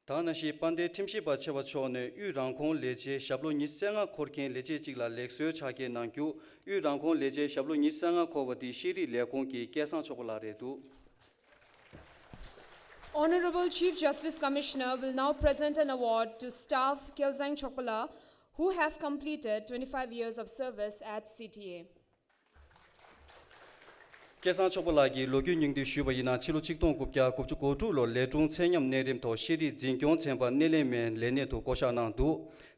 ད་ནང་བཞིན་དཔལ་ལྡན་ཁྲིམས་ཞིབ་པ་ཆེ་བ་མཆོག་ནས་དབུས་རང་ཁོངས་ལས་བྱེད་ཞབས་ལོ་ཉི་ཤུ་རྩ་ལྔ་འཁོར་མཁན་ལས་བྱེད་ཅིག་ལ་ལེགས་གསོལ་ཕྱག་འཁྱེར་གནང་རྒྱུ། དབུས་རང་ཁོངས་ལས་བྱེད་ཞབས་ལོ་ཉི་ཤུ་རྩ་ལྔ་འཁོར་བ་དེ་ཤེས་རིག་ལས་ཁུངས་ཀྱི་སྐལ་བཟང་མཆོག་པ་ལགས་རེད་འདུག Honorable Chief Justice Commissioner will now present an award to staff Kelsang Chokpala, who have completed twenty-five years of service at C T A. སྐལ་བཟང་མཆོག་པ་ལགས་ཀྱི་ལོ་རྒྱུས་སྙིང་བསྡུས་ཞུས་པ་ཡིན་ན། ཕྱི་ལོ་ཆིག་སྟོང་དགུ་བརྒྱ་དགུ་བཅུ་གོ་དྲུག་ལོར་ལས་དྲུང་ཚད་མཉམ་གནས་རིམ་ཐོག་ཤེས་རིག་འཛིན་སྐྱོང་ཚན་པར་སྣེ་ལེན་པའི་ལས་གནས་དུ་བསྐོ་གཞག་གནང་འདུག་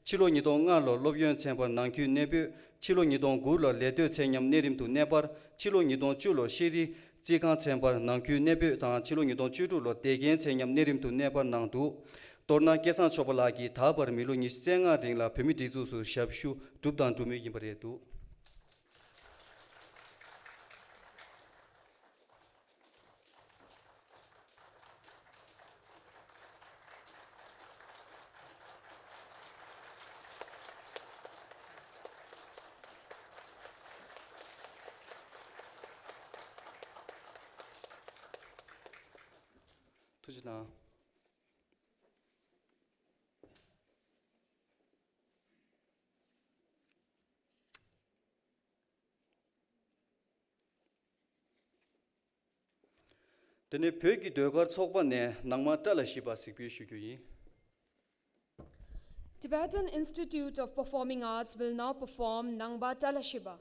ཕྱི་ལོ་ཉིས་སྟོང་ལྔ་ལོར་སློབ་ཡོན་ཚན་པར་ནང་ཁུལ་གནས་སྤོས། ཕྱི་ལོ་ཉིས་སྟོང་དགུ་ལོར་ལས་གཏོད་ཚད་མཉམ་གནས་རིམ་དུ་གནས་སྤར། ཕྱི་ལོ་ཉིས་སྟོང་བཅུ་ལོར་ཤེས་རིག་རྩིས་ཁང་ཚན་པར་ནང་ཁུལ་གནས་སྤོས་དང་། ཕྱི་ལོ་ཉིས་སྟོང་བཅུ་དྲུག་ལོར་དེ་སྒང་ཚད་མཉམ་གནས་རིམ་དུ་གནས་སྤར་གནང་འདུག་མདོར་ན་སྐལ་བཟང་མཆོག་པ་ལགས་ཀྱིས་ད་བར་མི་ལོ་ཉི་ཤུ་རྩ་ལྔ་རིང་ལ་བོད་མིའི་སྒྲིག་འཛུགས་སུ་ཞབས་ཞུ་བསྒྲུབས་དང་སྒྲུབ་མུས་ཡིན་པ་རེད་འདུག་ཐུགས་རྗེ་གནང་། དེ་ནས་བོད་ཀྱི་ཟློས་གར་ཚོགས་པ་ནས་ནང་མ་ཏཱ་ལ་ཤི་བ་གཟིགས་འབུལ་ཞུ་རྒྱུ་ཡིན། Tibetan Institute of Performing Arts will now perform Nangba Talashiba.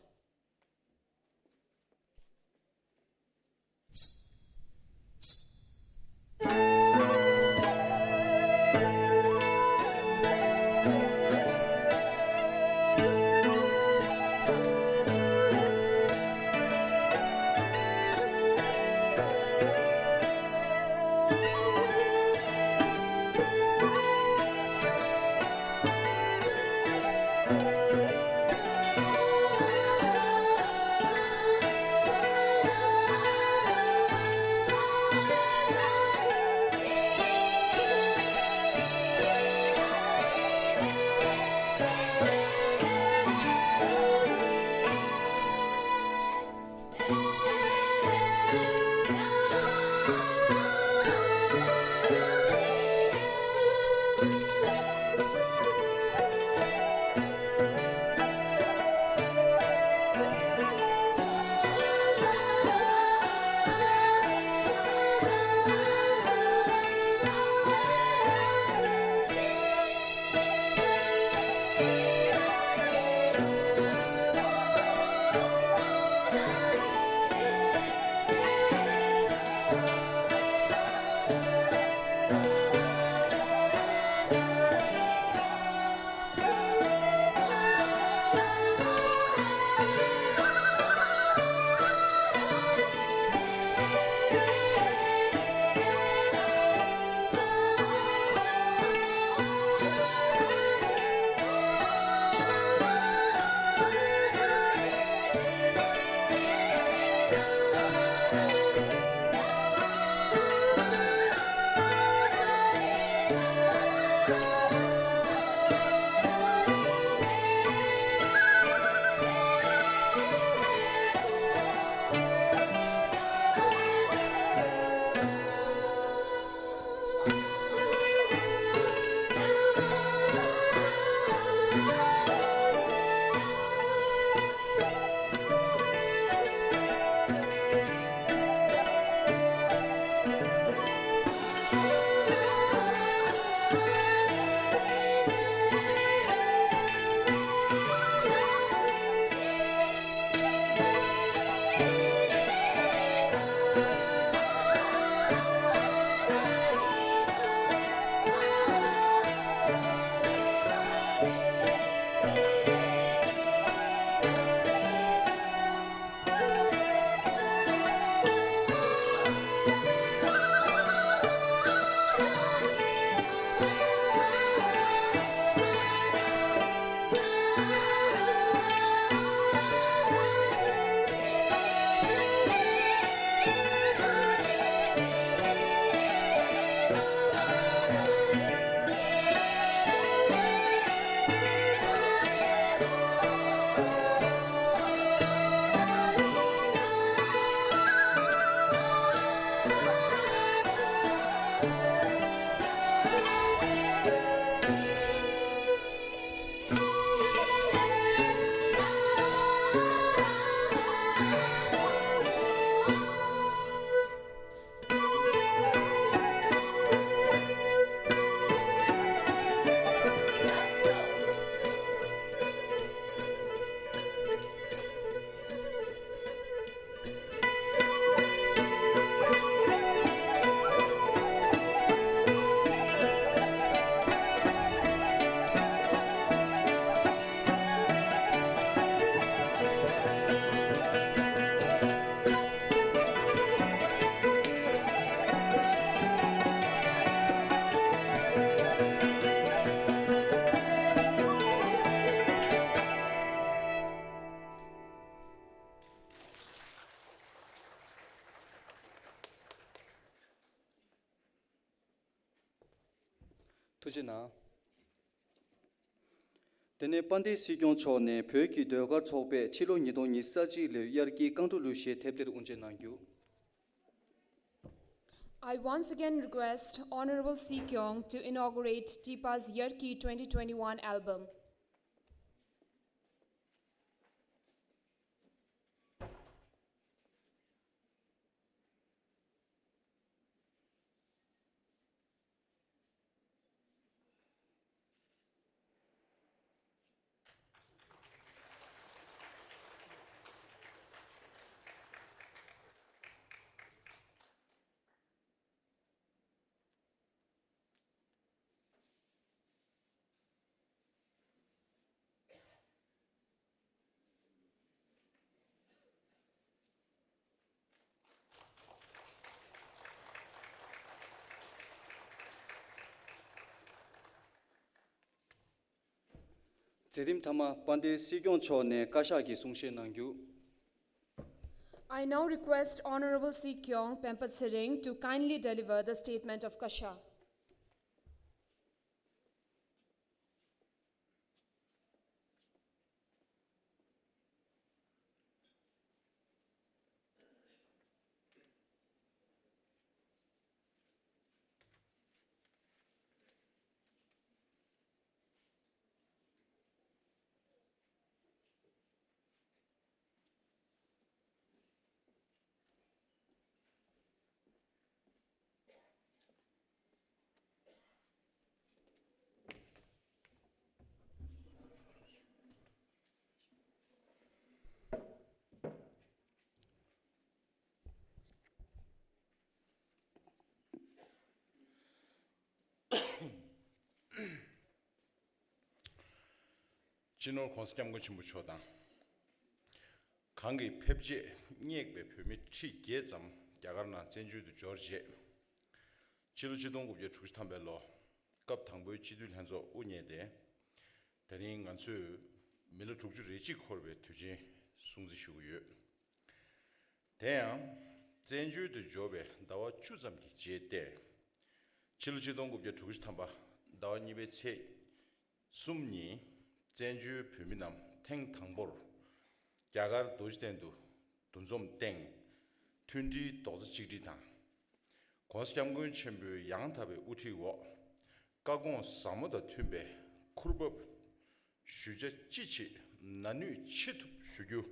ཐུགས་རྗེ་གནང་། དེ་ནས་དཔལ་ལྡན་སྲིད་སྐྱོང་མཆོག་ནས་བོད་ཀྱི་ཟློས་གར་ཚོགས་པས་ཕྱི་ལོ་ཉིས་སྟོང་ཉི་ཤུ་རྩ་གཅིག་ལོའི་དབྱར་སྐྱིད་རྐང་བྲོ་གླུ་གཞས་ཐེབས་གཏེར་དབུ་འབྱེད་གནང་རྒྱུ། I once again request Honorable Si Kyung to inaugurate TIPA's Yarki twenty twenty-one album. གྲལ་རིམ་མཐའ་མ་དཔལ་ལྡན་སྲིད་སྐྱོང་མཆོག་ནས་བཀའ་ཤག་གི་གསུང་བཤད་གནང་རྒྱུ། I now request Honorable Sir Kyong Penpa Tsering to kindly deliver the statement of Kasha. སྤྱི་ནོར་༸གོང་ས་༸སྐྱབས་མགོན་ཆེན་པོ་མཆོག་དང་། གང་གི་ཕེབས་རྗེས་སྙེགས་པའི་བོད་མི་ཁྲི་བརྒྱད་ཙམ་རྒྱ་གར་ནང་བཙན་བྱོལ་དུ་འབྱོར་རྗེས། ཕྱི་ལོ་ཆིག་སྟོང་དགུ་བརྒྱ་དྲུག་ཅུ་ཐམ་པའི་ལོ། སྐབས་དང་པོའི་སྤྱི་འཐུས་ལྷན་ཚོགས་དབུ་བརྙེས་ཏེ། དེ་རིང་ང་ཚོས་མི་ལོ་དྲུག་ཅུ་རེ་གཅིག་འཁོར་བའི་དུས་ཆེན་སྲུང་བརྩི་ཞུ་གི་ཡོད། དེ་ཡང་། བཙན་བྱོལ་དུ་འབྱོར་བའི་ཟླ་བ་བཅུ་ཙམ་གྱི་རྗེས་ཏེ། ཕྱི་ལོ་ཆིག་སྟོང་དགུ་བརྒྱ་དྲུག་ཅུ་ཐམ་པ་ཟླ་བ་གཉིས་པའི་ཚེས་གསུམ་ཉིན། བཙན་བྱོལ་བོད་མི་རྣམས་ཐེངས་དང་པོར་རྒྱ་གར་རྡོ་རྗེ་གདན་དུ་འདུ་འཛོམས་སྟེང་། མཐུན་སྒྲིལ་རྡོག་རྩ་གཅིག་སྒྲིལ་དང་། ༸གོང་ས་༸སྐྱབས་མགོན་ཆེན་པོའི་ཡང་དག་པའི་དབུ་ཁྲིད་འོག། བཀའ་དགོངས་ཟབ་མོ་དང་མཐུན་པའི་ཁུར་བབས་ཞུ་བྱ་ཅི་བྱེད་ན་ནུས་ཅི་ཐུབ་ཞུ་རྒྱུ།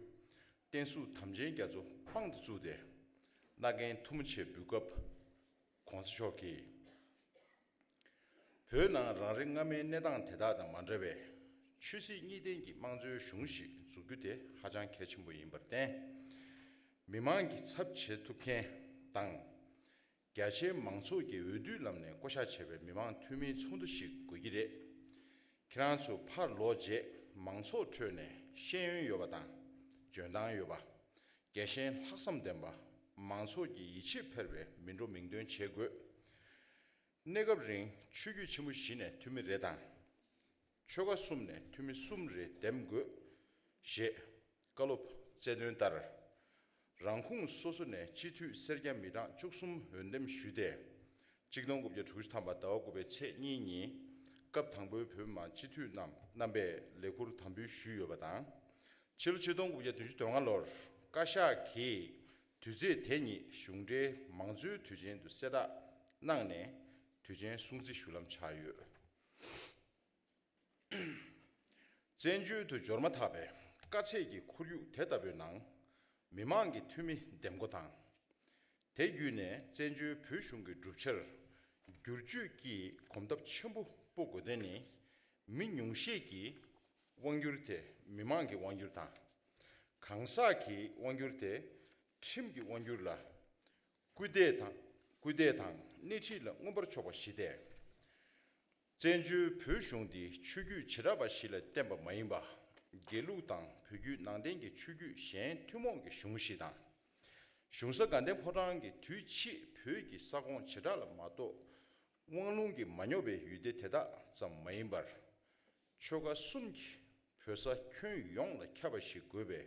བསྟན་སྲུང་དམ་ཅན་རྒྱ་མཚོ་དཔང་དུ་བཙུགས་ཏེ། མནའ་གན་ཐུ་མོ་ཆེ་འབུལ་སྐབས། ༸གོང་ས་མཆོག་གིས། བོད་ནང་རང་རེ་སྔ་མའི་གནས་སྟངས་དེ་དག་དང་མ་འདྲ་བའི་ཆོས་སྲིད་གཉིས་ལྡན་གྱི་དམངས་གཙོའི་གཞུང་ཞིག་འཛུགས་རྒྱུ་དེ་ཧ་ཅང་གལ་ཆེན་པོ་ཡིན་པར་བརྟེན། མི་མང་གི་ཚབ་བྱེད་ཐུབ་མཁན་དང་། རྒྱ་ཆེའི་མང་ཚོགས་ཀྱི་འོས་བསྡུའི་ལམ་ནས་བསྐོ་གཞག་བྱས་པའི་མི་མང་འཐུས་མིའི་ཚོགས་འདུ་ཞིག་དགོས་ཀྱི་རེད། ཁྱེད་རང་ཚོ་ཕར་ལོག་རྗེས་མང་ཚོགས་ཁྲོད་ནས་ཤེས་ཡོན་ཡོད་པ་དང་འཇོན་ཐང་ཡོད་པ། རྒྱལ་ཞེན་ལྷག་བསམ་ལྡན་པ། མང་ཚོགས་ཀྱི་ཡིད་ཆེས་འཕེར་བའི་མི་འགྲོ་མིང་འདོན་བྱེད་དགོས། གནས་སྐབས་རིང་ཆོས་བརྒྱུད་ཆེན་པོ་བཞི་ནས་འཐུས་མི་རེ་དང་། ཆོལ་ཁ་གསུམ་ནས་འཐུས་མི་གསུམ་རེ་འདེམས་དགོས། ཞེས་བཀའ་སློབ་སྩལ་དོན་ལྟར། རང་ཁོངས་སོ་སོ་ནས་སྤྱི་འཐུས་སེར་སྐྱ་མི་གྲངས་བཅུ་གསུམ་འོས་འདེམས་ཞུས་ཏེ། ཆིག་སྟོང་དགུ་བརྒྱ་དྲུག་ཅུ་ཐམ་པ་ཟླ་བ་དགུ་པའི་ཚེས་གཉིས་ཉིན། སྐབས་དང་པོའི་བོད་མི་མང་སྤྱི་འཐུས་རྣམས་རྣམ་པས་ལས་འཁུར་དམ་འབུལ་ཞུས་ཡོད་པ་དང་། ཕྱི་ལོ་ཆིག་སྟོང་དགུ་བརྒྱ་བདུན་ཅུ་དོན་ལྔ་ལོར་བཀའ་ཤག་གིས་དུས་ཚེས་དེ་ཉིད་གཞུང་འབྲེལ་མང་གཙོའི་དུས་ཆེན་དུ་གསལ་བསྒྲགས་གནང་ནས། དུས་ཆེན་སྲུང་བརྩི་ཞུ་ལམ་ཆགས་ཡོད། བཙན་བྱོལ་དུ་འབྱོར་མ་ཐག་པའི་དཀའ་ཚེགས་ཀྱི་ཁོར་ཡུག་དེ་ལྟ་བུའི་ནང་། མི་མང་གི་འཐུས་མི་འདེམས་བསྐོ་དང་། དེ་བརྒྱུད་ནས་བཙན་བྱོལ་བོད་གཞུང་གི་གྲུབ་ཆར་བསྒྱུར་བཅོས་ཀྱི་གོམ་སྟབས་ཆེན་པོ་སྤོ་དགོས་དོན་ནི། མི་ཉུང་ཤས་ཀྱི་དབང་སྒྱུར་དེ་མི་མང་གི་དབང་སྒྱུར་དང་། གང་ཟག་གི་དབང་སྒྱུར་དེ་ཁྲིམས་ཀྱི་དབང་སྒྱུར་ལ་སྐུལ་འདེད་དང་། སྐུལ་འདེད་དང་སྣེ་ཁྲིད་ལ་མངོན་པར་ཕྱོགས་པ་ཞིག་སྟེ། བཙན་བྱོལ་བོད་གཞུང་འདི་ཆོས་བརྒྱུད་བྱེ་བྲག་པ་ཞིག་ལ་བརྟེན་པ་མ་ཡིན་པ། དགེ་ལུགས་དང་བོད་བརྒྱུད་ནང་བསྟན་གྱི་ཆོས་བརྒྱུད་གཞན་ཐུན་མོང་གི་གཞུང་ཞིག་དང་། གཞུང་ས་དགའ་ལྡན་ཕོ་བྲང་གི་དུས་ཕྱིས་བོད་ཀྱི་ས་ཁོངས་བྱེ་བྲག་ལ་མ་གཏོགས། དབང་ལུང་གིས་མ་ཉོབ་པའི་ཡུལ་སྡེ་དེ་དག་ཙམ་མ་ཡིན་པར། ཆོལ་ཁ་གསུམ་གྱི་བོད་ས་ཁྱོན་ཡོངས་ལ་ཁྱབ་པ་ཞིག་དགོས་པའི་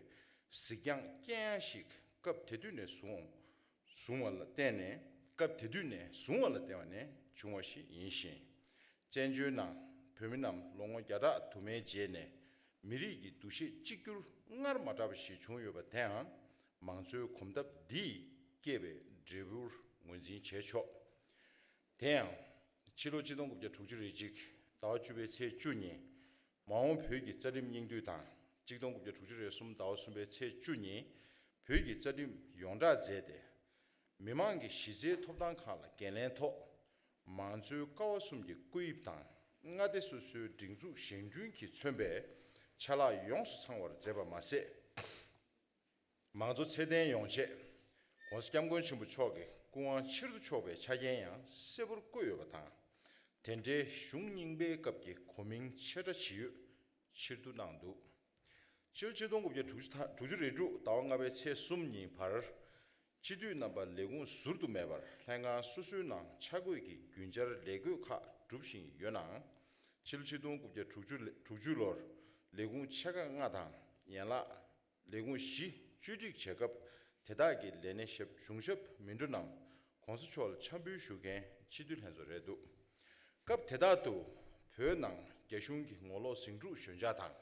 གཟིགས་རྒྱང་བསྐྱེད་ཡ་ཞིག་སྐབས་དེ་དུས་ནས་བཟུང་། བཟུང་བ་ལ་བརྟེན་ནས། སྐབས་དེ་དུས་ནས་བཟུང་བ་ལ་བརྟེན་པ་ནས་བྱུང་བ་ཞིག་ཡིན་ཞིང་། བཙན་བྱོལ་ནང་བོད་མི་རྣམས་ལོ་ངོ་བརྒྱ་ཕྲག་དུ་མའི་རྗེས་ནས་མི་རིགས་ཀྱི་འདུ་ཤེས་གཅིག་གྱུར་སྔར་མ་གྲགས་པ་ཞིག་བྱུང་ཡོད་པ་དེའང་མང་གཙོའི་གོམ་སྟབས་འདིས་བསྐྱེད་པའི་འབྲས་བུར་ངོས་འཛིན་བྱས་ཆོག། དེ་ཡང་། ཕྱི་ལོ་ཆིག་སྟོང་དགུ་བརྒྱ་དྲུག་ཅུ་རེ་གཅིག་ཟླ་བ་བཅུ་པའི་ཚེས་བཅུ་ཉིན། མ་འོངས་བོད་ཀྱི་རྩ་ཁྲིམས་སྙིང་བསྡུས་དང་། ཆིག་སྟོང་དགུ་བརྒྱ་དྲུག་ཅུ་རེ་གསུམ་ཟླ་བ་གསུམ་པའི་ཚེས་བཅུ་ཉིན། བོད་ཀྱི་རྩ་ཁྲིམས་ཡོངས་བསྒྲགས་མཛད་དེ། མི་མང་གི་གཞི་རྩའི་ཐོབ་ཐང་ཁག་ལ་འགན་ལེན་ཐོག། མང་གཙོའི་ཀ་བ་གསུམ་གྱི་སྐུ་དབྱིབས་དང་། མངའ་སྡེ་སོ་སོའི་སྒྲིག་འཛུགས་བཞེངས་སྐྲུན་གྱིས་མཚོན་པའི་ཆ་ལག་ཡོངས་སུ་ཚང་བར་མཛད་པ་མ་ཟད། མང་གཙོ་ཚད་ལྡན་ཡོང་ཆེད། ༸གོང་ས་༸སྐྱབས་མགོན་ཆེན་པོ་མཆོག་གི་སྐུ་དབང་ཕྱིར་བསྡུ་ཆོག་པའི་ཆ་རྐྱེན་ཡང་གསལ་པོར་བཀོད་ཡོད་པ་དང་། དེ་འབྲེལ་གཞུང་རྙིང་པའི་སྐབས་ཀྱི་གོ་མིང་ཆེ་ཕྲ་ཇི་ཡོད་ཕྱིར་བསྡུ་གནང་འདུག། ཕྱི་ལོ་ཆིག་སྟོང་དགུ་བརྒྱ་དྲུག་ཅུ་དྲུག་ཅུ་རེ་དྲུག་ཟླ་བ་ལྔ་པའི་ཚེས་གསུམ་ཉིན་བར། སྤྱི་འཐུས་རྣམ་པ་ལས་ཁུངས་ཟུར་དུ་མེད་པར་ལྷན་ཁང་སོ་སོའི་ནང་ཆ་བགོས་ཀྱི་རྒྱུན་བཅར་ལས་བགོས་ཁག་སྒྲུབ་བཞིན་ཡོད་ནའང་། ཕྱི་ལོ་ཆིག་སྟོང་དགུ་བརྒྱ་དྲུག་ཅུ་ལོར་ ལས་ཁུངས་ཆེ་ཁག་ལྔ་དང་ཡན་ལག་ལས་ཁུངས་བཞི་བཅོས་སྒྲིག་བྱེད་སྐབས་དེ་དག་གི་ལས་སྣེ་ཞབས་གཞུང་ཞབས་མི་འགྲོ་རྣམས་གོང་ས་མཆོག་ལ་འཆམ་འབུལ་ཞུ་མཁན་སྤྱི་འཐུས་ལྷན་ཚོགས་རེད་འདུག་སྐབས་དེ་དག་ཏུ་བོད་ནང་རྒྱ་གཞུང་གི་ངོ་ལོག་ཟིང་འཁྲུག་ཞོད་འཇགས་དང་།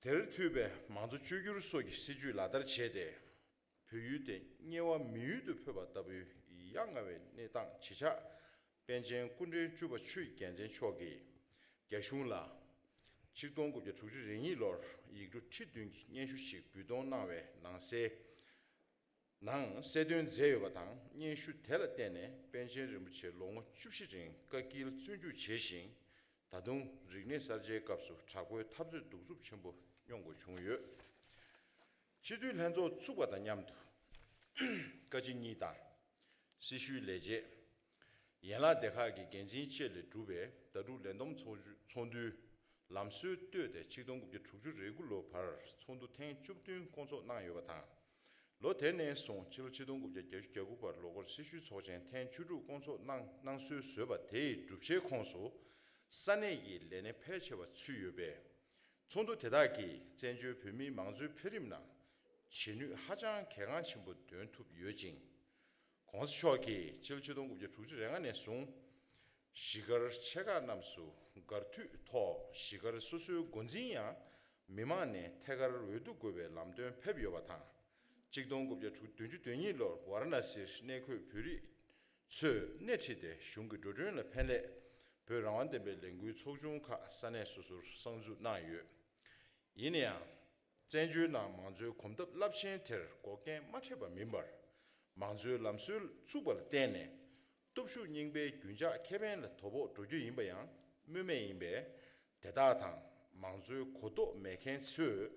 དེར་མཐུད་པའི་མང་གཙོ་བཅོས་བསྒྱུར་སོགས་ཀྱི་སྲིད་བྱུས་ལག་བསྟར་བྱས་ཏེ། བོད་ཡུལ་དེ་དམྱལ་བ་མི་ཡུལ་དུ་འཕོས་པ་ལྟ་བུའི་ཡ་ང་བའི་གནས་སྟངས་ཇི་ཆགས་པཎ་ཆེན་སྐུ་ཕྲེང་བཅུ་པ་ཆོས་ཀྱི་རྒྱལ་མཚན་མཆོག་གིས་རྒྱ་གཞུང་ལ་ཆིག་སྟོང་དགུ་བརྒྱ་དྲུག་ཅུ་རེ་གཉིས་ལོར་ཡིག་འབྲུ་ཁྲི་བདུན་གྱི་སྙན་ཞུ་ཞིག་འབུལ་གཏོང་གནང་བའི་ནང་གསལ། ནང་གསལ་སྟོན་མཛད་ཡོད་པ་དང་། སྙན་ཞུ་དེ་ལ་བརྟེན་ནས་པཎ་ཆེན་རིན་པོ་ཆེ་ལོ་ངོ་བཅུ་བཞི་རིང་བཀའ་དཀྱིལ་བཙོན་འཇུག་བྱས་ཤིང་། ད་དུང་རིག་གནས་གསར་བརྗེའི་སྐབས་སུ་དྲག་པོའི་འཐབ་རྩོད་གདུག་རྩུབ་ཆེན་པོ་མྱོང་དགོས་བྱུང་ཡོད། སྤྱི་འཐུས་ལྷན་ཚོགས་བཙུགས་པ་དང་མཉམ་དུ་བཀའ་སྤྱི་གཉིས་དང་། སྲི་ཞུའི་ལས་བྱེད། ཡན་ལག་སྡེ་ཁག་གི་འགན་འཛིན་བཅས་ལས་གྲུབ་པའི་ཟླ་དྲུག་ལས་བསྡོམས་ཚོགས་ཚོགས་འདུའི་ལམ་སྲོལ་བཏོད་དེ་ཆིག་སྟོང་དགུ་བརྒྱ་དྲུག་ཅུ་རེ་དགུ་ལོ་བར་ཚོགས་འདུ་ཐེངས་བཅུ་བདུན་བསྐོང་ཚོགས་གནང་ཡོད་པ་དང་། ལོ་དེ་ནས་བཟུང་ཕྱི་ལོ་ཆིག་སྟོང་དགུ་བརྒྱ་བརྒྱད་ཅུ་གྱ་དགུ་བར་ལོ་འཁོར་སྲི་ཞུའི་ཚོགས་ཆེན་ཐེངས་བཅུ་དྲུག་བསྐོང་ཚོགས་གནང་གནང་སྲོལ་བཟོས་པ་དེའི་གྲུབ་ཆའི་ཁོངས་སུ་ས་གནས་ཀྱི་ལས་སྣེ་ཕལ་ཆེ་བ་ཚུད་ཡོད་པས། ཚོགས་འདུ་དེ་དག་གིས་བཙན་བྱོལ་བོད་མིའི་མང་གཙོའི་འཕེལ་རིམ་ནང་བྱེད་ནུས་ཧ་ཅང་གལ་འགངས་ཆེན་པོ་འདོན་ཐུབ་ཡོད་ཅིང་། ༸གོང་ས་མཆོག་གིས་ཕྱི་ལོ་ཆིག་སྟོང་དགུ་བརྒྱ་དྲུག་ཅུ་རེ་ལྔ་ནས་བཟུང་གཞིས་སྒར་ཆེ་ཁག་རྣམས་སུ་སྒར་འཐུས་ཐོག་གཞིས་སྒར་སོ་སོའི་འགོ་འཛིན་ཡང་མི་མང་ནས་ཐད་ཀར་འོས་བསྡུ་དགོས་པའི་ལམ་སྟོན་ཕེབས་ཡོད་པ་དང་། ཆིག་སྟོང་དགུ་བརྒྱ་དྲུག་བདུན་ཅུ་དོན་གཉིས་ལོར་ཝཱ་ར་ཎ་སིར་གནས་འཁོད་བོད་རིགས་ཚོས་སྣེ་ཁྲིད་དེ་གཞུང་གི་འགྲོ་གྲོན་ལ་ཕན་སླད་བོད་རང་དབང་བདེན་པའི་ལས་འགུལ་ཚོགས་ཆུང་ཁག་ས་གནས་སོ་སོར་གསར་འཛུགས་གནང་ཡོད། ཡིན་ན་ཡང་། བཙན་བྱོལ་ནང་མང་གཙོའི་གོམ་སྟབས་རླབས་ཆེན་དེར་འགོག་རྐྱེན་མ་འཕྲད་པ་མིན་པར། མང་གཙོའི་ལམ་སྲོལ་བཙུགས་པ་ལ་བརྟེན་ནས། སྟོབས་ཤུགས་རྙིང་པའི་རྒྱུན་འཇགས་ཁེ་ཕན་ལ་དོ་ཕོག་འགྲོ་རྒྱུ་ཡིན་པ་ཡང་སྨོས་མེད་ཡིན་པས། དེ་དག་དང་མང་གཙོའི་གོ་རྟོགས་མེད་མཁན་ཚོས་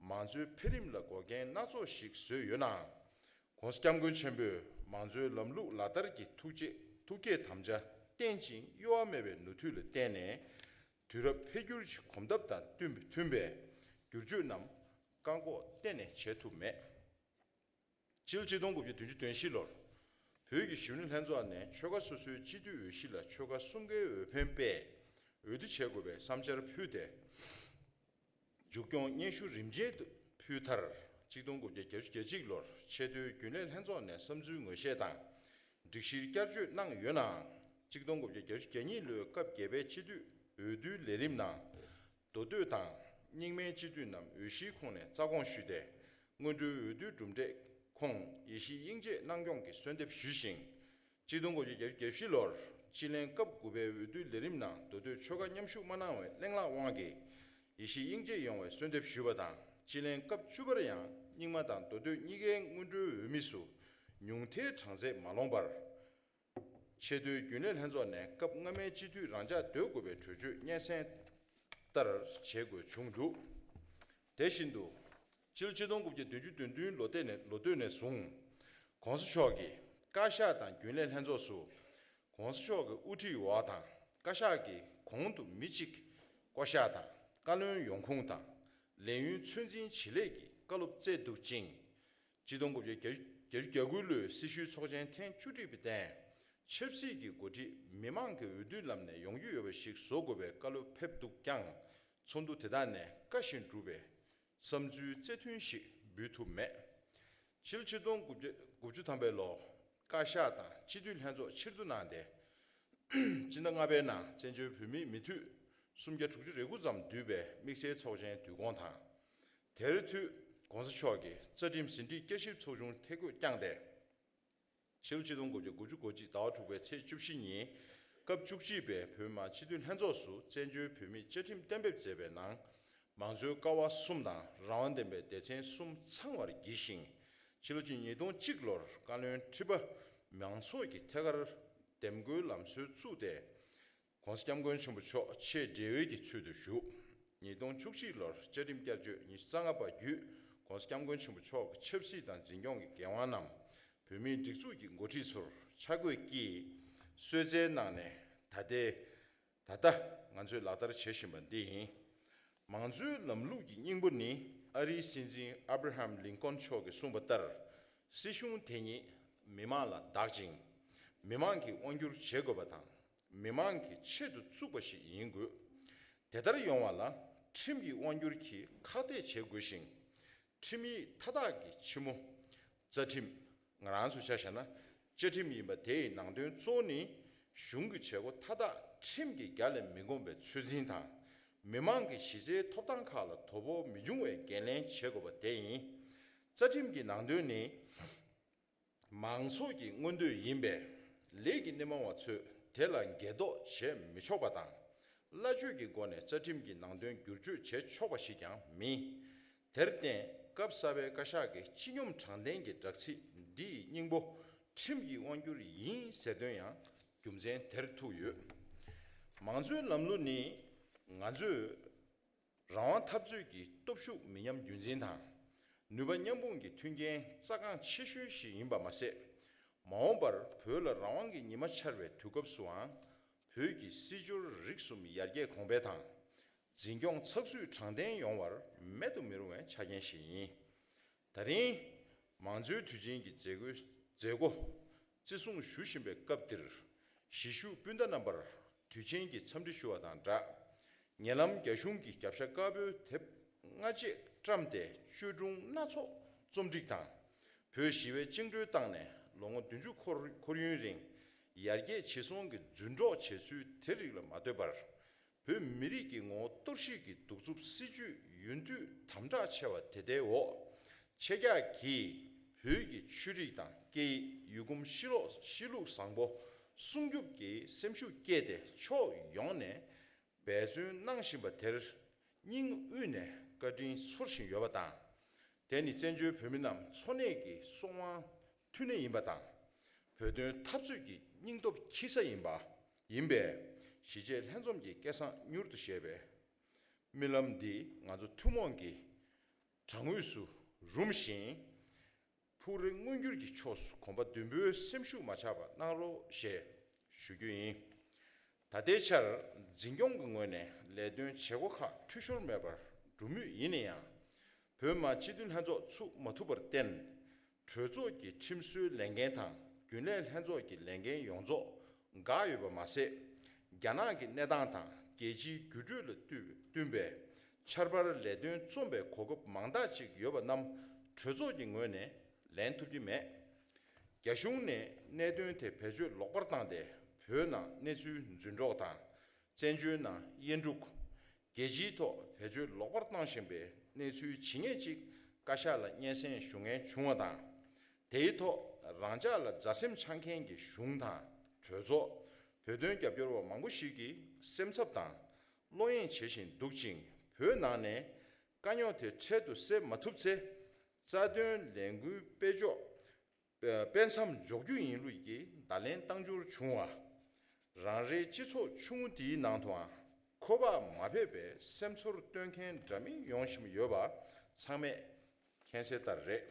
མང་གཙོའི་འཕེལ་རིམ་ལ་འགོག་རྐྱེན་སྣ་ཚོགས་ཤིག་བཟོས་ཡོད་ནའང་། ༸གོང་ས་༸སྐྱབས་མགོན་ཆེན་པོས་མང་གཙོའི་ལམ་ལུགས་ལག་བསྟར་གྱི་ཐུགས་བསྐྱེད་ཐུགས་བསྐྱེད་དམ་བཅའ་བརྟན་ཅིང་གཡོ་བ་མེད་པའི་ནུས་མཐུ་ལ་བརྟེན་ནས། དུས་རབས་འཕེལ་འགྱུར་གྱི་གོམ་སྟབས་དང་བསྟུན་མཐུན་པའི་བསྒྱུར་བཅོས་རྣམས་བཀག་འགོག་གཏན་ནས་བྱེད་ཐུབ་མེད། ཕྱི་ལོ་ཆིག་སྟོང་དགུ་བརྒྱ་བདུན་ཅུ་དོན་བཞི་ལོར་བོད་ཀྱི་གཞོན་ནུ་ལྷན་ཚོགས་ནས་ཆོལ་ཁ་སོ་སོའི་སྤྱི་འཐུས་འོས་གཞི་ལ་ཆོལ་ཁ་གསུམ་ཀའི་འོས་འཕེན་སྤེལ་འོས་བསྡུ་བྱེད་དགོས་པའི་བསམ་འཆར་ཕུལ་ཏེ། མཇུག་སྐྱོང་སྙན་ཞུ་རིམ་ཅན་དུ་ཕུལ་མཐར། ཆིག་སྟོང་དགུ་བརྒྱ་བརྒྱད་ཅུ་གྱ་གཅིག་ལོར་ཆེས་མཐོའི་རྒྱུན་ལས་ལྷན་ཚོགས་ནས་བསམ་ཚུལ་ངོས་བཞེས་དང་། སྒྲིག་གཞིར་བསྐྱར་བཅོས་གནང་ཡོད་ནའང་། ཆིག་སྟོང་དགུ་བརྒྱ་བརྒྱད་ཅུ་གྱ་གཉིས་ལོའི་སྐབས་བརྒྱད་པའི་སྤྱི་འཐུས་འོས་བསྡུའི་ལས་རིམ་ནང་། མདོ་སྟོད་དང་རྙིང་མའི་སྤྱི་འཐུས་རྣམས་འོས་གཞིའི་ཁོངས་ནས་རྩ་དགོངས་ཞུས་ཏེ། སྔོན་འགྲོའི་འོས་བསྡུའི་གྲུབ་འབྲས་ཁོངས་ཡེ་ཤེས་དབྱིག་འབྱེད་གནང་སྐྱོང་གི་གསོལ་འདེབས་ཞུས་ཤིང་། ཆིག་སྟོང་དགུ་བརྒྱ་བརྒྱད་ཅུ་གྱ་བཞི་ལོར་སྤྱི་ལྷན་སྐབས་དགུ་པའི་འོས་བསྡུའི་ལས་རིམ་ནང་མདོ་སྟོད་ཆོལ་ཁ་མཉམ་ཞུགས་མ་གནང་བའི་གླེང་ལག་དབང་གིས། ཡེ་ཤེས་དབྱིག་འབྱེད་ཡོང་བའི་གསོལ་འདེབས་ཞུས་པ་དང་། སྤྱི་ལྷན་སྐབས་བཅུ་པར་ཡང་རྙིང་མ་དང་མདོ་སྟོད་གཉིས་ཀའི་སྔོན་འགྲོའི་འོས་མི་སུ་ཉུང་མཐའི་གྲངས་ཚད་མ་ལོངས་པར། ཆེས་མཐོའི་རྒྱུན་ལས་ལྷན་ཚོགས་ནས་སྐབས་སྔ་མའི་སྤྱི་འཐུས་རང་འཇགས་སྡོད་དགོས་པའི་གྲོས་ཆོད་སྙན་སེང་ལྟར་བྱེད་དགོས་བྱུང་འདུག་དེ་བཞིན་དུ། ཕྱི་ལོ་ཆིག་སྟོང་དགུ་བརྒྱ་བདུན་ཅུ་དོན་བདུན་ལོ་སྟོད་ནས་ལོ་སྟོད་ནས་བཟུང་། ༸གོང་ས་མཆོག་གིས་བཀའ་ཤག་དང་རྒྱུན་ལས་ལྷན་ཚོགས་སུ། ༸གོང་ས་མཆོག་གི་དབུ་ཁྲིད་འོག་དང་བཀའ་ཤག་གི་གོང་དུ་མི་གཅིག་བསྐོ་གཞག་དང་བཀའ་བློན་ཡོང་ཁུངས་དང་ལས་ཡུན་ཚོད་འཛིན་བྱེད་ལས་ཀྱི་བཀའ་སློབ་སྩལ་འདུག་ཅིང་། ཆིག་སྟོང་དགུ་བརྒྱ་བརྒྱད་ཅུ་གྱ་དགུ་ལོའི་སྲི་ཞུའི་ཚོགས་ཆེན་ཐེངས་བཅུ་དྲུག་པའི་སྟེང་ཆབ་སྲིད་ཀྱི་འགོ་ཁྲིད་མི་མང་གི་འོས་བསྡུའི་ལམ་ནས་ཡོང་རྒྱུ་ཡོད་པ་ཞིག་བཟོ་དགོས་པའི་བཀའ་སློབ་ཕེབས་འདུག་ཀྱང་། ཚོགས་འདུ་དེ་དག་ནས་བཀའ་བཞིན་བསྒྲུབས་པའི་བསམ་ཚུལ་རྩེ་མཐུན་ཞིག་འབུལ་ཐུབ་མེད། ཕྱི་ལོ་ཆིག་སྟོང་དགུ་བརྒྱ་དགུ་བཅུ་ཐམ་པའི་ལོ། བཀའ་ཤག་དང་སྤྱི་འཐུས་ལྷན་ཚོགས་ཕྱིར་བསྡུ་གནང་སྟེ། སྤྱི་ཟླ་ལྔ་པའི་ནང་བཙན་བྱོལ་བོད་མིའི་མི་འཐུས་སུམ་བརྒྱ་དྲུག་ཅུ་རེ་དགུ་ཙམ་འདུས་པའི་དམིགས་བསལ་ཚོགས་ཆེན་བསྡུ་སྐོང་དང་། དེར་མཐུད་༸གོང་ས་མཆོག་གིས་རྩ་ཁྲིམས་ཟིན་བྲིས་བསྐྱར་ཞིབ་ཚོགས་ཆུང་ཐད་བསྐོས་བསྐྱངས་ཏེ། ཕྱི་ལོ་ཆིག་སྟོང་དགུ་བརྒྱ་དགུ་བཅུ་གོ་གཅིག་ཟླ་བ་དྲུག་པའི་ཚེས་བཅུ་བཞི་ཉིན་སྐབས་བཅུ་གཅིག་པའི་བོད་མི་མང་སྤྱི་འཐུས་ལྷན་ཚོགས་སུ་བཙན་བྱོལ་བོད་མིའི་བཅའ་ཁྲིམས་གཏན་འབེབས་མཛད་པའི་ནང་། མང་གཙོའི་ཀ་བ་གསུམ་དང་རང་དབང་ལྡན་པའི་སྡེ་ཚན་གསུམ་ཚང་བར་བགྱིས་ཤིང་། ཕྱི་ལོ་ཆིག་ཉིས་སྟོང་གཅིག་ལོར་བཀའ་བློན་ཁྲི་པ་མང་ཚོགས་ཀྱིས་ཐད་ཀར་འདེམས་བསྐོའི་ལམ་སྲོལ་བཙུགས་ཏེ། ༸གོང་ས་༸སྐྱབས་མགོན་ཆེན་པོ་མཆོག་ཆེས་མགྲེས་པའི་གི་ཚུལ་དུ་བཞུགས། ཉིས་སྟོང་བཅུ་གཅིག་ལོར་བཅའ་ཁྲིམས་བསྐྱར་བཅོས་ཉི་ཤུ་རྩ་ལྔ་པ་བརྒྱུད་༸གོང་ས་༸སྐྱབས་མགོན་ཆེན་པོ་མཆོག་གི་ཆབ་སྲིད་དང་འཛིན་སྐྱོང་གི་འགན་དབང་རྣམས་བོད་མིའི་སྒྲིག་འཛུགས་ཀྱི་འགོ་ཁྲིད་ཚོར་ཆ་བགོས་ཀྱིས་གསོལ་སྩལ་གནང་ནས་ད་ལྟའི་ད་ལྟ་ང་ཚོས་ལག་བསྟར་བྱེད་བཞིན་པ་འདི་ཡིན། མང་གཙོའི་ལམ་ལུགས་ཀྱི་སྙིང་པོ་ནི་ཨ་རིའི་སྲིད་འཛིན་ཨབ་ར་ཧམ་ལིང་ཀོན་མཆོག་གིས་གསུངས་པ་ལྟར། སྲིད་གཞུང་དེ་ཉིད་མི་མང་ལ་བདག་ཅིང་། མི་མང་གིས་དབང་སྒྱུར་བྱེད་དགོས་པ་དང་། མི་མང་གི་ཆེད་དུ་བཙུགས་པ་ཞིག་ཡིན་དགོས། དེ་ལྟར་ཡོང་བ་ལ་ ཁྲིམས་ཀྱི་དབང་སྒྱུར་གྱིས་ཁག་ཐེག་བྱེད་དགོས་ཤིང་། ཁྲིམས་ཡིག་མཐའ་དག་གི་ཕྱི་མོ། རྩ་ཁྲིམས། ང་རང་ཚོ་ཆ་བཞག་ན་བཅའ་ཁྲིམས་ཡིན་པ་དེ་ཡི་ནང་དོན་གཙོ་བོ་ནི། གཞུང་གི་བྱེད་སྒོ་མཐའ་དག་ཁྲིམས་ཀྱི་རྒྱ་ལས་མི་འགོངས་པའི་ཚོད་འཛིན་དང་། མི་དམངས་ཀྱི་གཞི་རྩའི་ཐོབ་ཐང་ཁག་ལ་དོ་ཕོག་མི་འབྱུང་བའི་འགན་ལེན་བྱེད་དགོས་པ་དེ་ཡིན། རྩ་ཁྲིམས་ཀྱི་ནང་དོན་ནི། མང་ཚོགས་ཀྱི་མངོན་འདོད་ཡིན་པས། ལས་ཀྱི་སྣེ་མང་བ་ཚོས་དེ་ལ་འགལ་ཟློག་བྱེད་མི་ཆོག་པ་དང་། སླ་བཅོས་ཀྱི་སྒོ་ནས་རྩ་ཁྲིམས་ཀྱི་ནང་དོན་བསྒྱུར་བཅོས་བྱེད་ཆོག་པ་ཞིག་ཀྱང་མིན། དེར་བརྟེན། སྐབས་གསར་པའི་བཀའ་ཤག་གིས་སྤྱི་སྙོམས་དྲང་བདེན་གྱི་སྦྲག་ཚིག་འདི་ཡི་སྙིང་པོ་ཁྲིམས་ཀྱི་དབང་སྒྱུར་ཡིན་ཟེར་དོན་ཡང་རྒྱུ་མཚན་དེར་ཐུག་ཡོད། མང་གཙོའི་ལམ་ལུགས་ནི། ང་ཚོས་རང་དབང་འཐབ་རྩོད་ཀྱི་སྟོབས་ཤུགས་མི་ཉམས་རྒྱུན་འཛིན་དང་། ནུས་པ་མཉམ་སྤུངས་ཀྱི་མཐུན་རྐྱེན་རྩ་འགངས་ཆེ་ཤོས་ཤིག་ཡིན་པ་མ་ཟད། མ་འོངས་པར་བོད་ལ་རང་དབང་གི་ཉི་མ་འཆར་བའི་དུས་སྐབས་སུའང་། བོད་ཀྱི་སྲིད་འབྱོར་རིག་གསུམ་ཡར་རྒྱས་གོང་འཕེལ་དང་། འཛིན་སྐྱོང་ཚགས་ཚུད་དྲང་བདེན་ཡོང་བར་མེད་དུ་མི་རུང་བའི་ཆ་རྐྱེན་ཞིག་ཡིན། ད་རིང་། མང་གཙོའི་དུས་ཆེན་གྱི་མཛད་སྒོའི་མཛད་སྒོ་བརྩི་སྲུང་ཞུ་བཞིན་པའི་སྐབས་འདིར། གཞིས་བཞུགས་སྤུན་ཟླ་རྣམ་པར་དུས་ཆེན་གྱི་འཚམས་འདྲི་ཞུ་བ་དང་སྦྲགས། ཉེ་ལམ་རྒྱ་གཞུང་གིས་རྒྱབ་ཤ་དཀར་པོའི་དེབ་སྔ་རྗེས་བཀྲམ་སྟེ་བཅོས་སྒྲུང་སྣ་ཚོགས་རྩོམ་སྒྲིག་དང་། བོད་ཞི་བའི་བཅིངས་འགྲོལ་བཏང་ནས་ལོ་ངོ་བདུན་ཅུ་འཁོར་འཁོར་ཡུན་རིང་ཡར་རྒྱས་ཇེ་སོང་གི་རྫུན་སྒྲོག་བྱེད་ཚུལ་དེ་རིགས་ལ་མ་ལྟོས་པར། བོད་མི་རིགས་ཀྱི་ངོ་བོ་གཏོར་བཤིག་གི་གདུག་རྩུབ་སྲིད་བྱུས་ཡུན་དུས་དམ་དྲག་ཆེ་བ་དེ་ལྟའི་འོག་ཆེད་མངགས་ཀྱིས་བོད་ཀྱི་ཆོས་རིག་དང་སྐད་ཡིག་ཡུལ་གོམས་གཤིས་ལོག་གཤིས་ལུགས་བཟང་པོ་སྲུང་སྐྱོབ་ཀྱི་སེམས་ཤུགས་བསྐྱེད་དེ་ཕྱོགས་ཡོངས་ནས་འབད་བརྩོན་གནང་བཞིན་པ་དེར་སྙིང་དབུས་ནས་བཀའ་དྲིན་ཚོར་བཞིན་ཡོད་པ་དང་། དེ་ནི་བཙན་བྱོལ་བོད་མི་རྣམས་འཚོ་གནས་ཀྱི་སྲོག་དབང་མཐུན་གནས་ཡིན་པ་དང་། བོད་དོན་འཐབ་རྩོད་ཀྱི་སྙིང་སྟོབས་འཁྱིལ་ས་ཡིན་པ། ཡིན་པས། གཞིས་བྱེས་ལྷན་འཛོམས་ཀྱི་སྐལ་བཟང་མྱུར་དུ་བཞད་པའི་རྨི་ལམ་འདི་ང་ཚོ་ཐུན་མོང་གི་བྲང་ངོས་སུ་རུམ་བཞིན། ཕུགས་རེ་མངོན་འགྱུར་གྱི་ཕྱོགས་སུ་གོམ་པ་མདུན་སྤོས་སེམས་ཤུགས་མ་ཆག་པ་གནང་རོགས་ཞེས་ཞུ་རྒྱུ་ཡིན། ད་ལྟའི་ཆར་འཛིན་སྐྱོང་གི་ངོས་ནས་ལས་དོན་བྱེད་སྒོ་ཁག་འཐུས་ཤོར་མེད་པར་འགྲོ་མུས་ཡིན་ན་ཡང་། བོད་མི་སྤྱི་འཐུས་ལྷན་ཚོགས་ཚུགས་མ་ཐུབ་པར་བརྟེན། གྲོས་ཚོགས་ཀྱི་ཁྲིམས་བཟོའི་ལས་འགན་དང་རྒྱུན་ལས་ལྷན་ཚོགས་ཀྱི་ལས་འགན་ཡོངས་རྫོགས་འགག་ཡོད་པ་མ་ཟད། རྒྱ་ནག་གི་གནས་སྟངས་དང་རྒྱལ་སྤྱིའི་འགྱུར་འགྲོས་ལ་བསྟུན་བསྟུན་པའི་ཆར་པར་ལས་དོན་རྩོམ་པའི་གོ་སྐབས་མང་དག་ཅིག་ཡོད་པ་རྣམས་གྲོས་ཚོགས་ཀྱི་ངོས་ནས་ལེན་ཐུབ་ཀྱི་མེད། རྒྱ་གཞུང་ནས་གནད་དོན་དེ་བེད་སྤྱོད་ལོག་པར་བཏང་སྟེ། བོད་ནང་གནས་ཚུལ་རྫུན་སྒྲོག་དང་། བཙན་བྱོལ་ནང་དབྱེན་དཀྲུག་རྒྱལ་སྤྱིའི་ཐོག་བེད་སྤྱོད་ལོག་པར་བཏང་བཞིན་པའི་གནས་ཚུལ་ཇི་སྙེད་ཅིག་བཀའ་ཤག་ལ་སྙན་སེང་ཞུ་མཁན་བྱུང་བ་དང་། དེའི་ཐོག་རང་ཅག་ལ་མཛའ་སེམས་འཆང་མཁན་གྱི་གཞུང་དང་གྲོས་ཚོགས། བོད་དོན་རྒྱབ་སྐྱོར་བ་མང་པོ་ཞིག་གིས་སེམས་འཚབ་དང་བློ་གཡེང་བྱེད་བཞིན་འདུག་ཅིང་། བོད་ནང་ནས་དཀའ་རྙོག་དེ་འཕྲལ་དུ་སེལ་མ་ཐུབ་ཚེ། རྩ་དོན་ལས་འགུལ་སྤེལ་ཕྱོགས། སྤེལ་མཚམས་འཇོག་རྒྱུ་ཡིན་ལུགས་ཀྱི་བརྡ་ལན་བཏང་འབྱོར་བྱུང་བ། རང་རེའི་སྤྱི་ཚོགས་ཆུང་ངུ་འདིའི་ནང་དུའང་ཁོ་པ་མ་ཕེབས་པའི་སེམས་ཚོར་སྟོན་མཁན་འདྲ་མིན་ཡོང་བཞིན་ཡོད་པ་ཚང་མས་མཁྱེན་གསལ་ལྟར་རེད།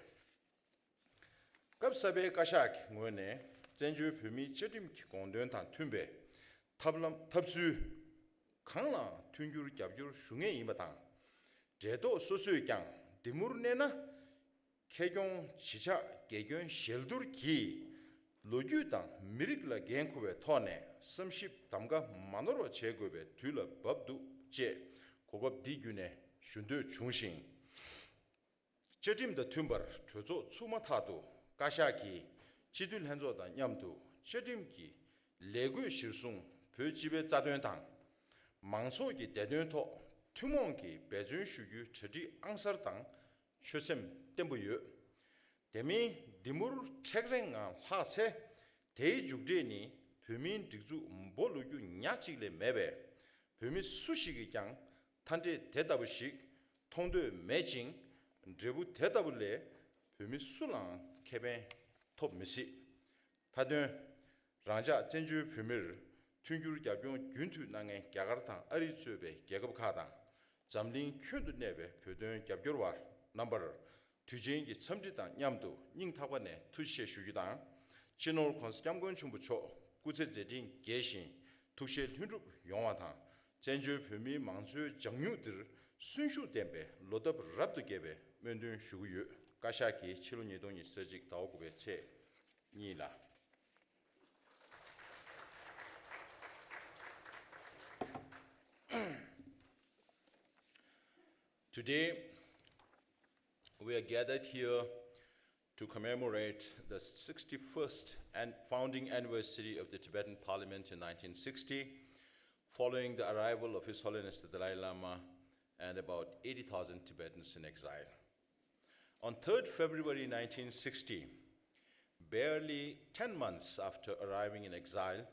སྐབས་གསར་པའི་བཀའ་ཤག་གི་ངོས་ནས་བཙན་བྱོལ་བོད་མིའི་བཅའ་ཁྲིམས་ཀྱི་དགོངས་དོན་དང་མཐུན་པའི་ཐབས་ལམ་ཐབས་ཚུལ་གང་ལའང་མཐུན་འགྱུར་རྒྱབ་སྐྱོར་ཞུ་ངེས་ཡིན་པ་དང་། འབྲེལ་ཐོག་སོ་སོས་ཀྱང་འདི་མུར་གནས་ན། ཁེ་གྱོང་ཇི་ཆགས་དགེ་སྐྱོན་ཞལ་བསྡུར་གྱིས། ལོ་རྒྱུས་དང་མི་རིགས་ལ་འགན་འཁུར་བའི་ཐོག་ནས་བསམ་ཞིབ་གདམ་ག་མ་ནོར་བ་བྱེད་དགོས་པའི་དུས་ལ་བབ་འདུག་ཅེས་གོ་སྐབས་འདི་བརྒྱུད་ནས་ཞུ་འདོད་བྱུང་ཞིང་། བཅའ་ཁྲིམས་དང་མཐུན་པར་གྲོས་ཚོགས་ཚུགས་མ་ཐག་ཏུ་བཀའ་ཤག་གིས་སྤྱི་འཐུས་ལྷན་ཚོགས་དང་མཉམ་དུ་བཅའ་ཁྲིམས་ཀྱི་ལས་བགོས་གཞིར་བཟུང་བོད་སྤྱི་པའི་རྩ་དོན་དང་། མང་ཚོགས་ཀྱི་བདེ་དོན་ཐོག་ཐུན་མོང་གིས་འབད་བརྩོན་ཞུ་རྒྱུའི་གྲ་སྒྲིག་ཨང་གསར་དང་། ཆོད་སེམས་བརྟན་པོ་ཡོད། དེ་མིན་འདི་མུར་མཁྲེགས་རེངས་ངང་ལྷག་ཚེ། དེའི་མཇུག་འབྲས་ནི་བོད་མིའི་སྒྲིག་འཛུགས་འབོ་ལོག་རྒྱུ་ཉག་གཅིག་ལས་མེད་པས། བོད་མི་སུ་ཞིག་གིས་ཀྱང་མཐའ་འབྲས་དེ་ལྟ་བུ་ཞིག་མཐོང་འདོད་མེད་ཅིང་། འབྲས་བུ་དེ་ལྟ་བུ་ལས་བོད་མི་སུ་ལའང་ཁེ་ཕན་ཐོབ་མི་སྲིད། མཐའ་དོན། རང་ཅག་བཙན་བྱོལ་བོད་མིར་མཐུན་འགྱུར་རྒྱབ་སྐྱོར་རྒྱུན་མཐུད་གནང་མཁན་རྒྱ་གར་དང་ཨ་རི་གཙོས་པའི་རྒྱལ་ཁབ་ཁག་དང་། འཛམ་གླིང་ཁྱོན་དུ་གནས་པའི་བོད་དོན་རྒྱབ་སྐྱོར་བ་རྣམ་པར། དུས་ཆེན་གྱི་འཚམས་འདྲི་དང་མཉམ་དུ་སྙིང་ཐག་པ་ནས་ཐུགས་རྗེ་ཆེ་ཞུ་རྒྱུ་དང་། སྤྱི་ནོར་༸གོང་ས་༸སྐྱབས་མགོན་ཆེན་པོ་མཆོག་སྐུ་ཚེ་མཛད་འཕྲིན་རྒྱས་ཤིང་ཐུགས་བཞེད་ལྷུན་གྲུབ་ཡོང་བ་དང་། བཙན་བྱོལ་བོད་མིའི་མང་གཙོའི་ལྗང་མྱུག་འདིར་གསོན་ཤུགས་ལྡན་པའི་ལོ་འདབ་རབ་ཏུ་རྒྱས་པའི་སྨོན་འདུན་ཞུ་གི་ཡོད། བཀའ་ཤག་གིས་ཕྱི་ལོ་ཉིས་སྟོང་ཉི་ཤུ་རྩ་གཅིག་ཟླ་བ་དགུ་པའི་ཚེས་གཉིས་ལ། Today, we are gathered here to commemorate the sixty-first and founding anniversary of the Tibetan Parliament in nineteen sixty, following the arrival of His Holiness the Dalai Lama and about eighty thousand Tibetans in exile. On third February nineteen sixty, barely ten months after arriving in exile,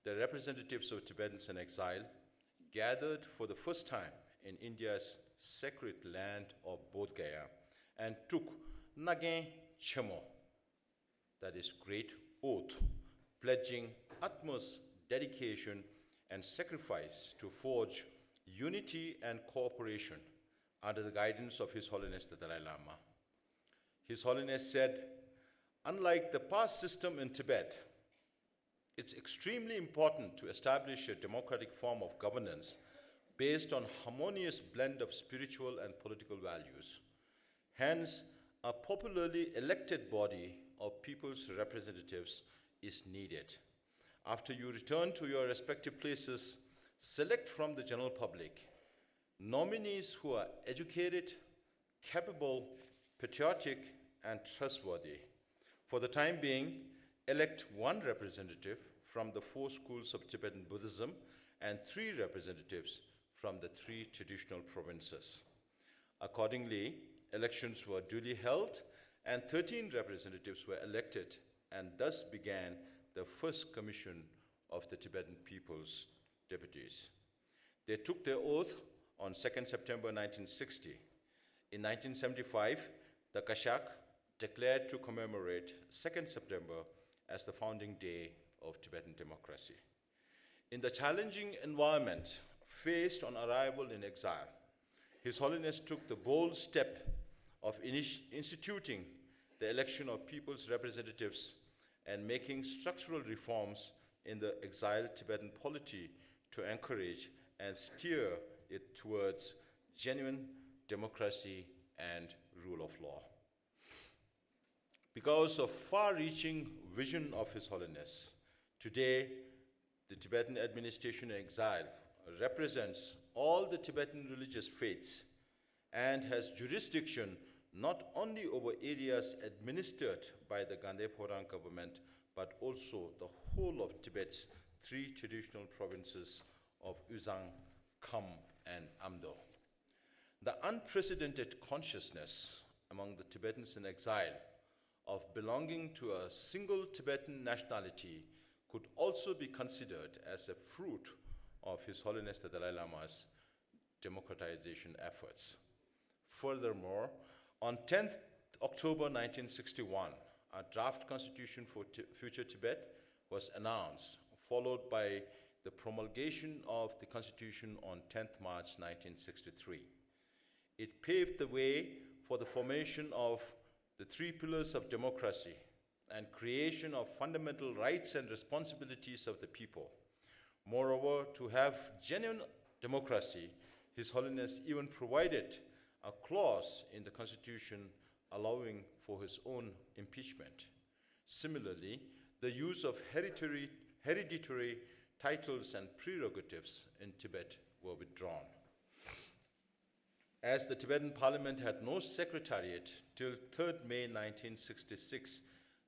the representatives of Tibetans in exile gathered for the first time in India's sacred land of Bodh Gaya and took Nagen Chemo, that is, great oath, pledging utmost dedication and sacrifice to forge unity and cooperation under the guidance of His Holiness the Dalai Lama. His Holiness said, "Unlike the past system in Tibet, it's extremely important to establish a democratic form of governance based on harmonious blend of spiritual and political values. Hence, a popularly elected body of people's representatives is needed. After you return to your respective places, select from the general public nominees who are educated, capable, patriotic, and trustworthy. For the time being, elect one representative from the four schools of Tibetan Buddhism and three representatives from the three traditional provinces." Accordingly, elections were duly held and thirteen representatives were elected, and thus began the first commission of the Tibetan People's Deputies. They took their oath on second September nineteen sixty. In nineteen seventy-five, the Kashak declared to commemorate second September as the founding day of Tibetan democracy. In the challenging environment faced on arrival in exile, His Holiness took the bold step of init- instituting the election of people's representatives and making structural reforms in the exiled Tibetan polity to encourage and steer it towards genuine democracy and rule of law. Because of far-reaching vision of His Holiness, today the Tibetan administration in exile represents all the Tibetan religious faiths and has jurisdiction not only over areas administered by the Ganden Phorang government but also the whole of Tibet's three traditional provinces of Yuzang, Kham, and Amdo. The unprecedented consciousness among the Tibetans in exile of belonging to a single Tibetan nationality could also be considered as a fruit of His Holiness the Dalai Lama's democratization efforts. Furthermore, on tenth October nineteen sixty-one, a draft constitution for Ti- future Tibet was announced, followed by the promulgation of the constitution on tenth March nineteen sixty-three. It paved the way for the formation of the three pillars of democracy and creation of fundamental rights and responsibilities of the people. Moreover, to have genuine democracy, His Holiness even provided a clause in the constitution allowing for his own impeachment. Similarly, the use of hereditary, hereditary titles and prerogatives in Tibet were withdrawn. As the Tibetan Parliament had no secretariat till third May nineteen sixty-six,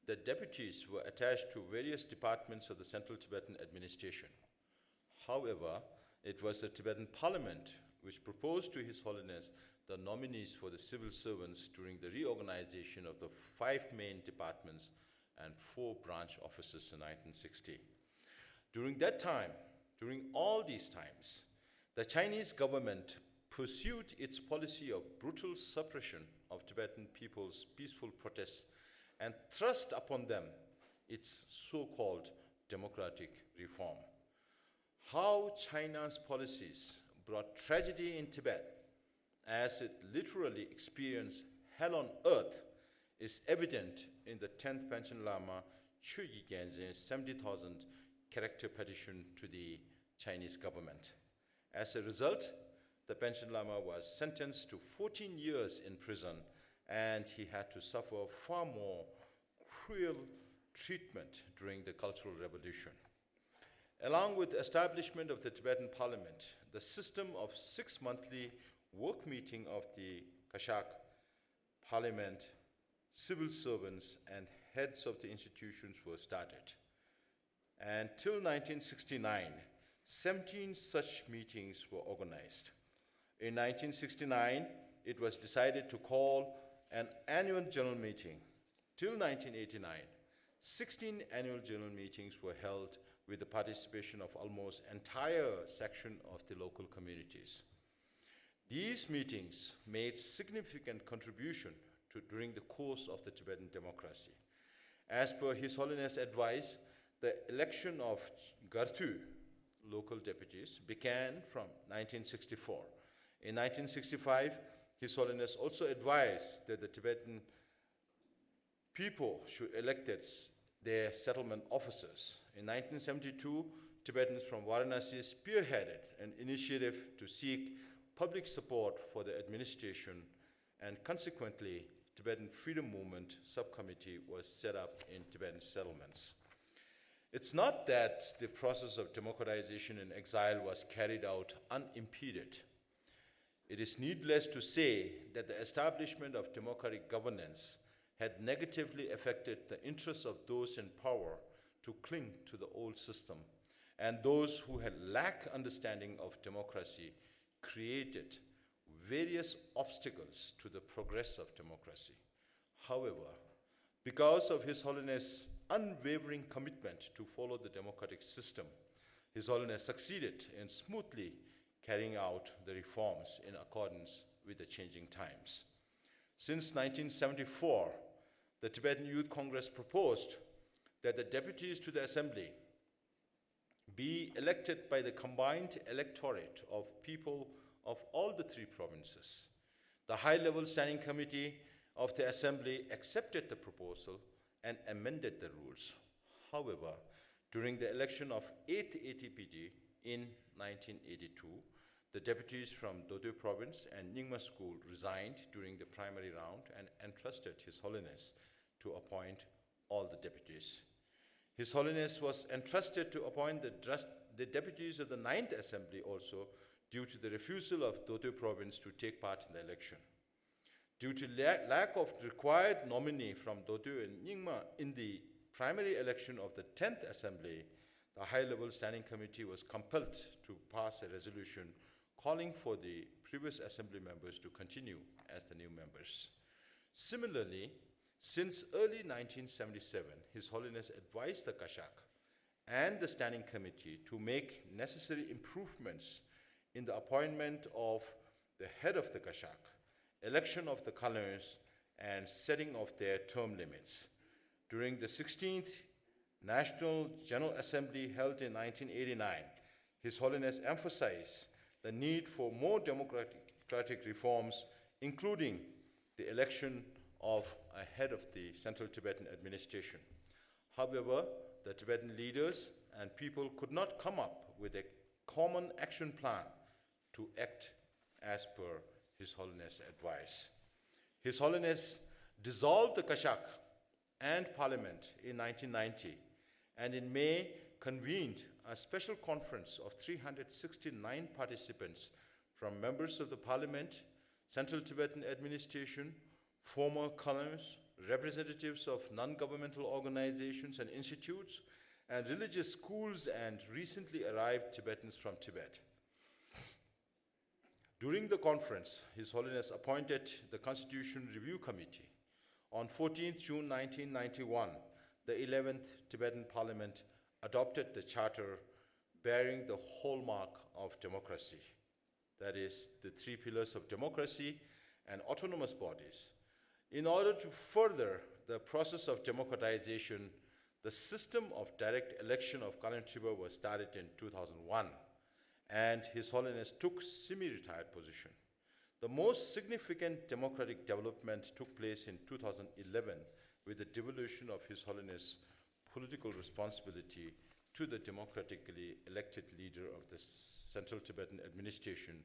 the deputies were attached to various departments of the Central Tibetan Administration. However, it was the Tibetan Parliament which proposed to His Holiness the nominees for the civil servants during the reorganization of the five main departments and four branch offices in nineteen sixty. During that time, during all these times, the Chinese government pursued its policy of brutal suppression of Tibetan people's peaceful protests and thrust upon them its so-called democratic reform. How China's policies brought tragedy in Tibet, as it literally experienced hell on earth, is evident in the tenth Panchen Lama Chögyi Gyaltsen seventy thousand character petition to the Chinese government. As a result, the Panchen Lama was sentenced to fourteen years in prison, and he had to suffer far more cruel treatment during the Cultural Revolution. Along with the establishment of the Tibetan Parliament, the system of six monthly work meeting of the Kashak parliament, civil servants, and heads of the institutions were started. And till nineteen sixty-nine, seventeen such meetings were organized. In nineteen sixty-nine, it was decided to call an annual general meeting. Till nineteen eighty-nine, sixteen annual general meetings were held with the participation of almost entire section of the local communities. These meetings made significant contribution to during the course of the Tibetan democracy. As per His Holiness' advice, the election of Gartu local deputies began from nineteen sixty-four. In nineteen sixty-five, His Holiness also advised that the Tibetan people should elect their settlement officers. In nineteen seventy-two, Tibetans from Varanasi spearheaded an initiative to seek public support for the administration, and consequently, Tibetan Freedom Movement Subcommittee was set up in Tibetan settlements. It's not that the process of democratization in exile was carried out unimpeded. It is needless to say that the establishment of democratic governance had negatively affected the interests of those in power to cling to the old system, and those who had lack understanding of democracy created various obstacles to the progress of democracy. However, because of His Holiness' unwavering commitment to follow the democratic system, His Holiness succeeded in smoothly carrying out the reforms in accordance with the changing times. Since nineteen seventy-four, the Tibetan Youth Congress proposed that the deputies to the assembly be elected by the combined electorate of people of all the three provinces. The High Level Standing Committee of the Assembly accepted the proposal and amended the rules. However, during the election of eighth A T P G in nineteen eighty-two, the deputies from Dotwe province and Nyingma school resigned during the primary round and entrusted His Holiness to appoint all the deputies. His Holiness was entrusted to appoint the, dras- the deputies of the Ninth Assembly also, due to the refusal of Dotwe province to take part in the election. Due to la- lack of required nominee from Dotwe and Nyingma in the primary election of the tenth Assembly, the High Level Standing Committee was compelled to pass a resolution calling for the previous Assembly members to continue as the new members. Similarly, since early nineteen seventy-seven, His Holiness advised the Kashak and the Standing Committee to make necessary improvements in the appointment of the head of the Kashak, election of the colonels, and setting of their term limits. During the sixteenth National General Assembly held in nineteen eighty-nine, His Holiness emphasized the need for more democratic reforms, including the election of a head of the Central Tibetan Administration. However, the Tibetan leaders and people could not come up with a common action plan to act as per His Holiness' advice. His Holiness dissolved the Kashak and Parliament in nineteen ninety, and in May convened a special conference of three hundred sixty-nine participants from members of the Parliament, Central Tibetan Administration, former colonels, representatives of non-governmental organizations and institutes, and religious schools and recently arrived Tibetans from Tibet. During the conference, His Holiness appointed the Constitution Review Committee. On fourteenth June nineteen ninety-one, the eleventh Tibetan Parliament adopted the charter bearing the hallmark of democracy, that is, the three pillars of democracy and autonomous bodies. In order to further the process of democratization, the system of direct election of Kalantriba was started in two thousand one, and His Holiness took semi-retired position. The most significant democratic development took place in two thousand eleven with the devolution of His Holiness' political responsibility to the democratically elected leader of the Central Tibetan Administration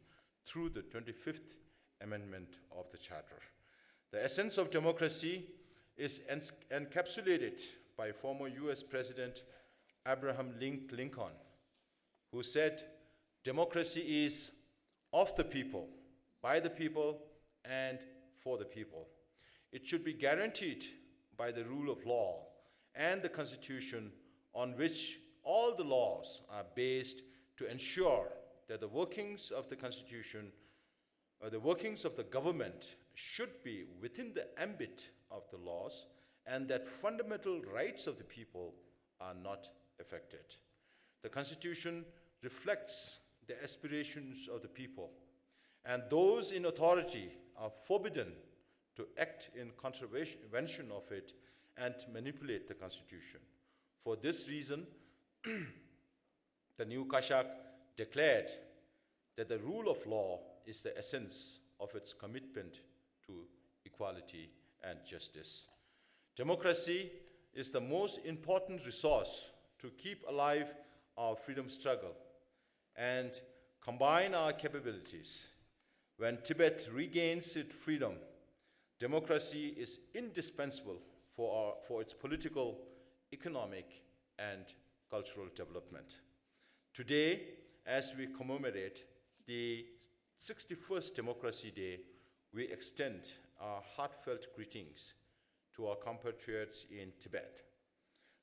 through the twenty-fifth Amendment of the Charter. The essence of democracy is ens- encapsulated by former U S President Abraham Link- Lincoln, who said, "Democracy is of the people, by the people, and for the people. It should be guaranteed by the rule of law and the constitution on which all the laws are based to ensure that the workings of the constitution or the workings of the government should be within the ambit of the laws and that fundamental rights of the people are not affected. The constitution reflects the aspirations of the people, and those in authority are forbidden to act in contravention of it and manipulate the constitution. For this reason, the new Kashak declared that the rule of law is the essence of its commitment to equality and justice. Democracy is the most important resource to keep alive our freedom struggle and combine our capabilities. When Tibet regains its freedom, democracy is indispensable for, our, for its political, economic, and cultural development. Today, as we commemorate the sixty-first Democracy Day, we extend our heartfelt greetings to our compatriots in Tibet.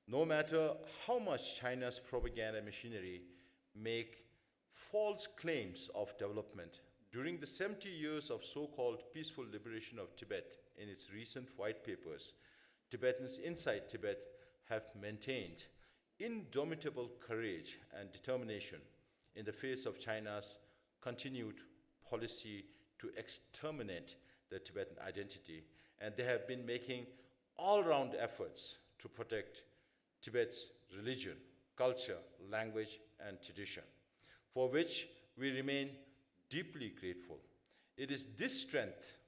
No matter how much China's propaganda machinery make false claims of development, during the seventy years of so-called peaceful liberation of Tibet in its recent white papers, Tibetans inside Tibet have maintained indomitable courage and determination in the face of China's continued policy to exterminate the Tibetan identity, and they have been making all-round efforts to protect Tibet's religion, culture, language, and tradition, for which we remain deeply grateful. It is this strength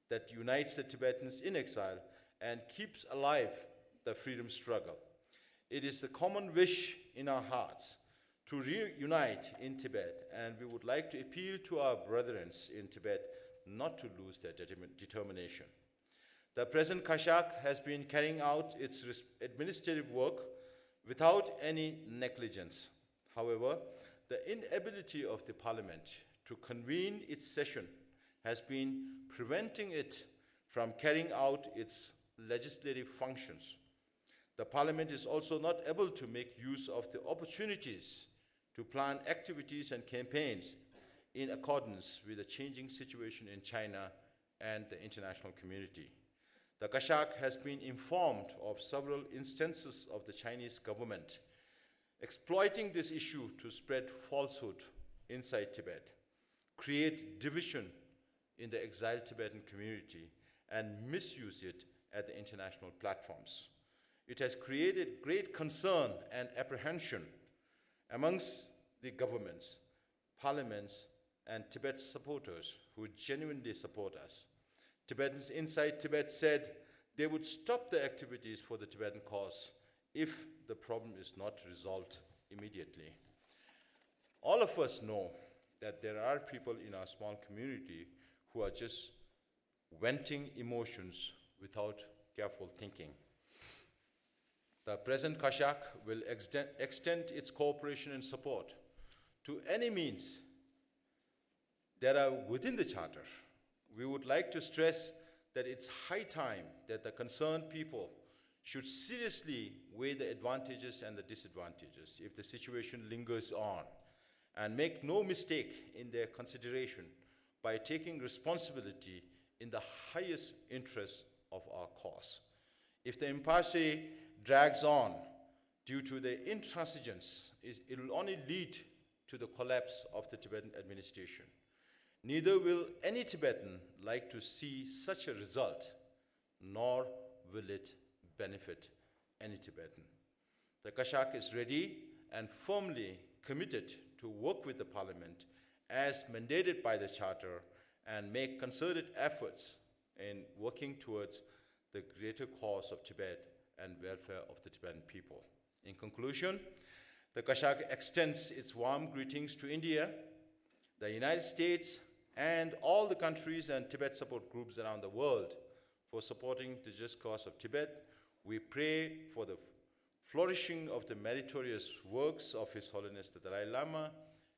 that unites the Tibetans in exile and keeps alive the freedom struggle. It is the common wish in our hearts to reunite in Tibet, and we would like to appeal to our brethren in Tibet not to lose their determin-, determination. The present Kashak has been carrying out its res-, administrative work without any negligence. However, the inability of the parliament to convene its session has been preventing it from carrying out its legislative functions. The parliament is also not able to make use of the opportunities to plan activities and campaigns in accordance with the changing situation in China and the international community. The Kashak has been informed of several instances of the Chinese government exploiting this issue to spread falsehood inside Tibet, create division in the exiled Tibetan community, and misuse it at the international platforms. It has created great concern and apprehension amongst the governments, parliaments, and Tibet supporters who genuinely support us. Tibetans inside Tibet said they would stop the activities for the Tibetan cause if the problem is not resolved immediately. All of us know that there are people in our small community who are just venting emotions without careful thinking. The present Kashak will extend, extend its cooperation and support to any means that are within the Charter. We would like to stress that it's high time that the concerned people should seriously weigh the advantages and the disadvantages if the situation lingers on, and make no mistake in their consideration by taking responsibility in the highest interest of our cause. If the impasse drags on due to the intransigence, it it will only lead to the collapse of the Tibetan administration. Neither will any Tibetan like to see such a result, nor will it benefit any Tibetan. The Kashak is ready and firmly committed to work with the Parliament as mandated by the Charter and make concerted efforts in working towards the greater cause of Tibet and welfare of the Tibetan people. In conclusion, the Kashak extends its warm greetings to India, the United States, and all the countries and Tibet support groups around the world for supporting the just cause of Tibet. We pray for the flourishing of the meritorious works of His Holiness the Dalai Lama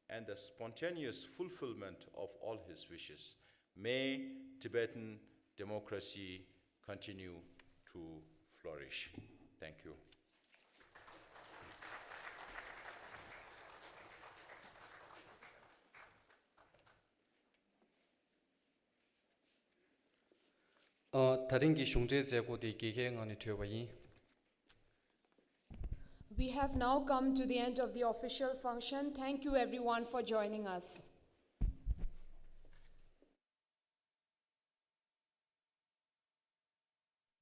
and the spontaneous fulfillment of all his wishes. May Tibetan democracy continue to flourish. Thank you. ཨ། ད་རིང་གི་གཞུང་འབྲེལ་མཛད་སྒོ་དེ་རྒྱལ་ཁའི་ངང་ནས་གྲོལ་བ་ཡིན། We have now come to the end of the official function. Thank you everyone for joining us.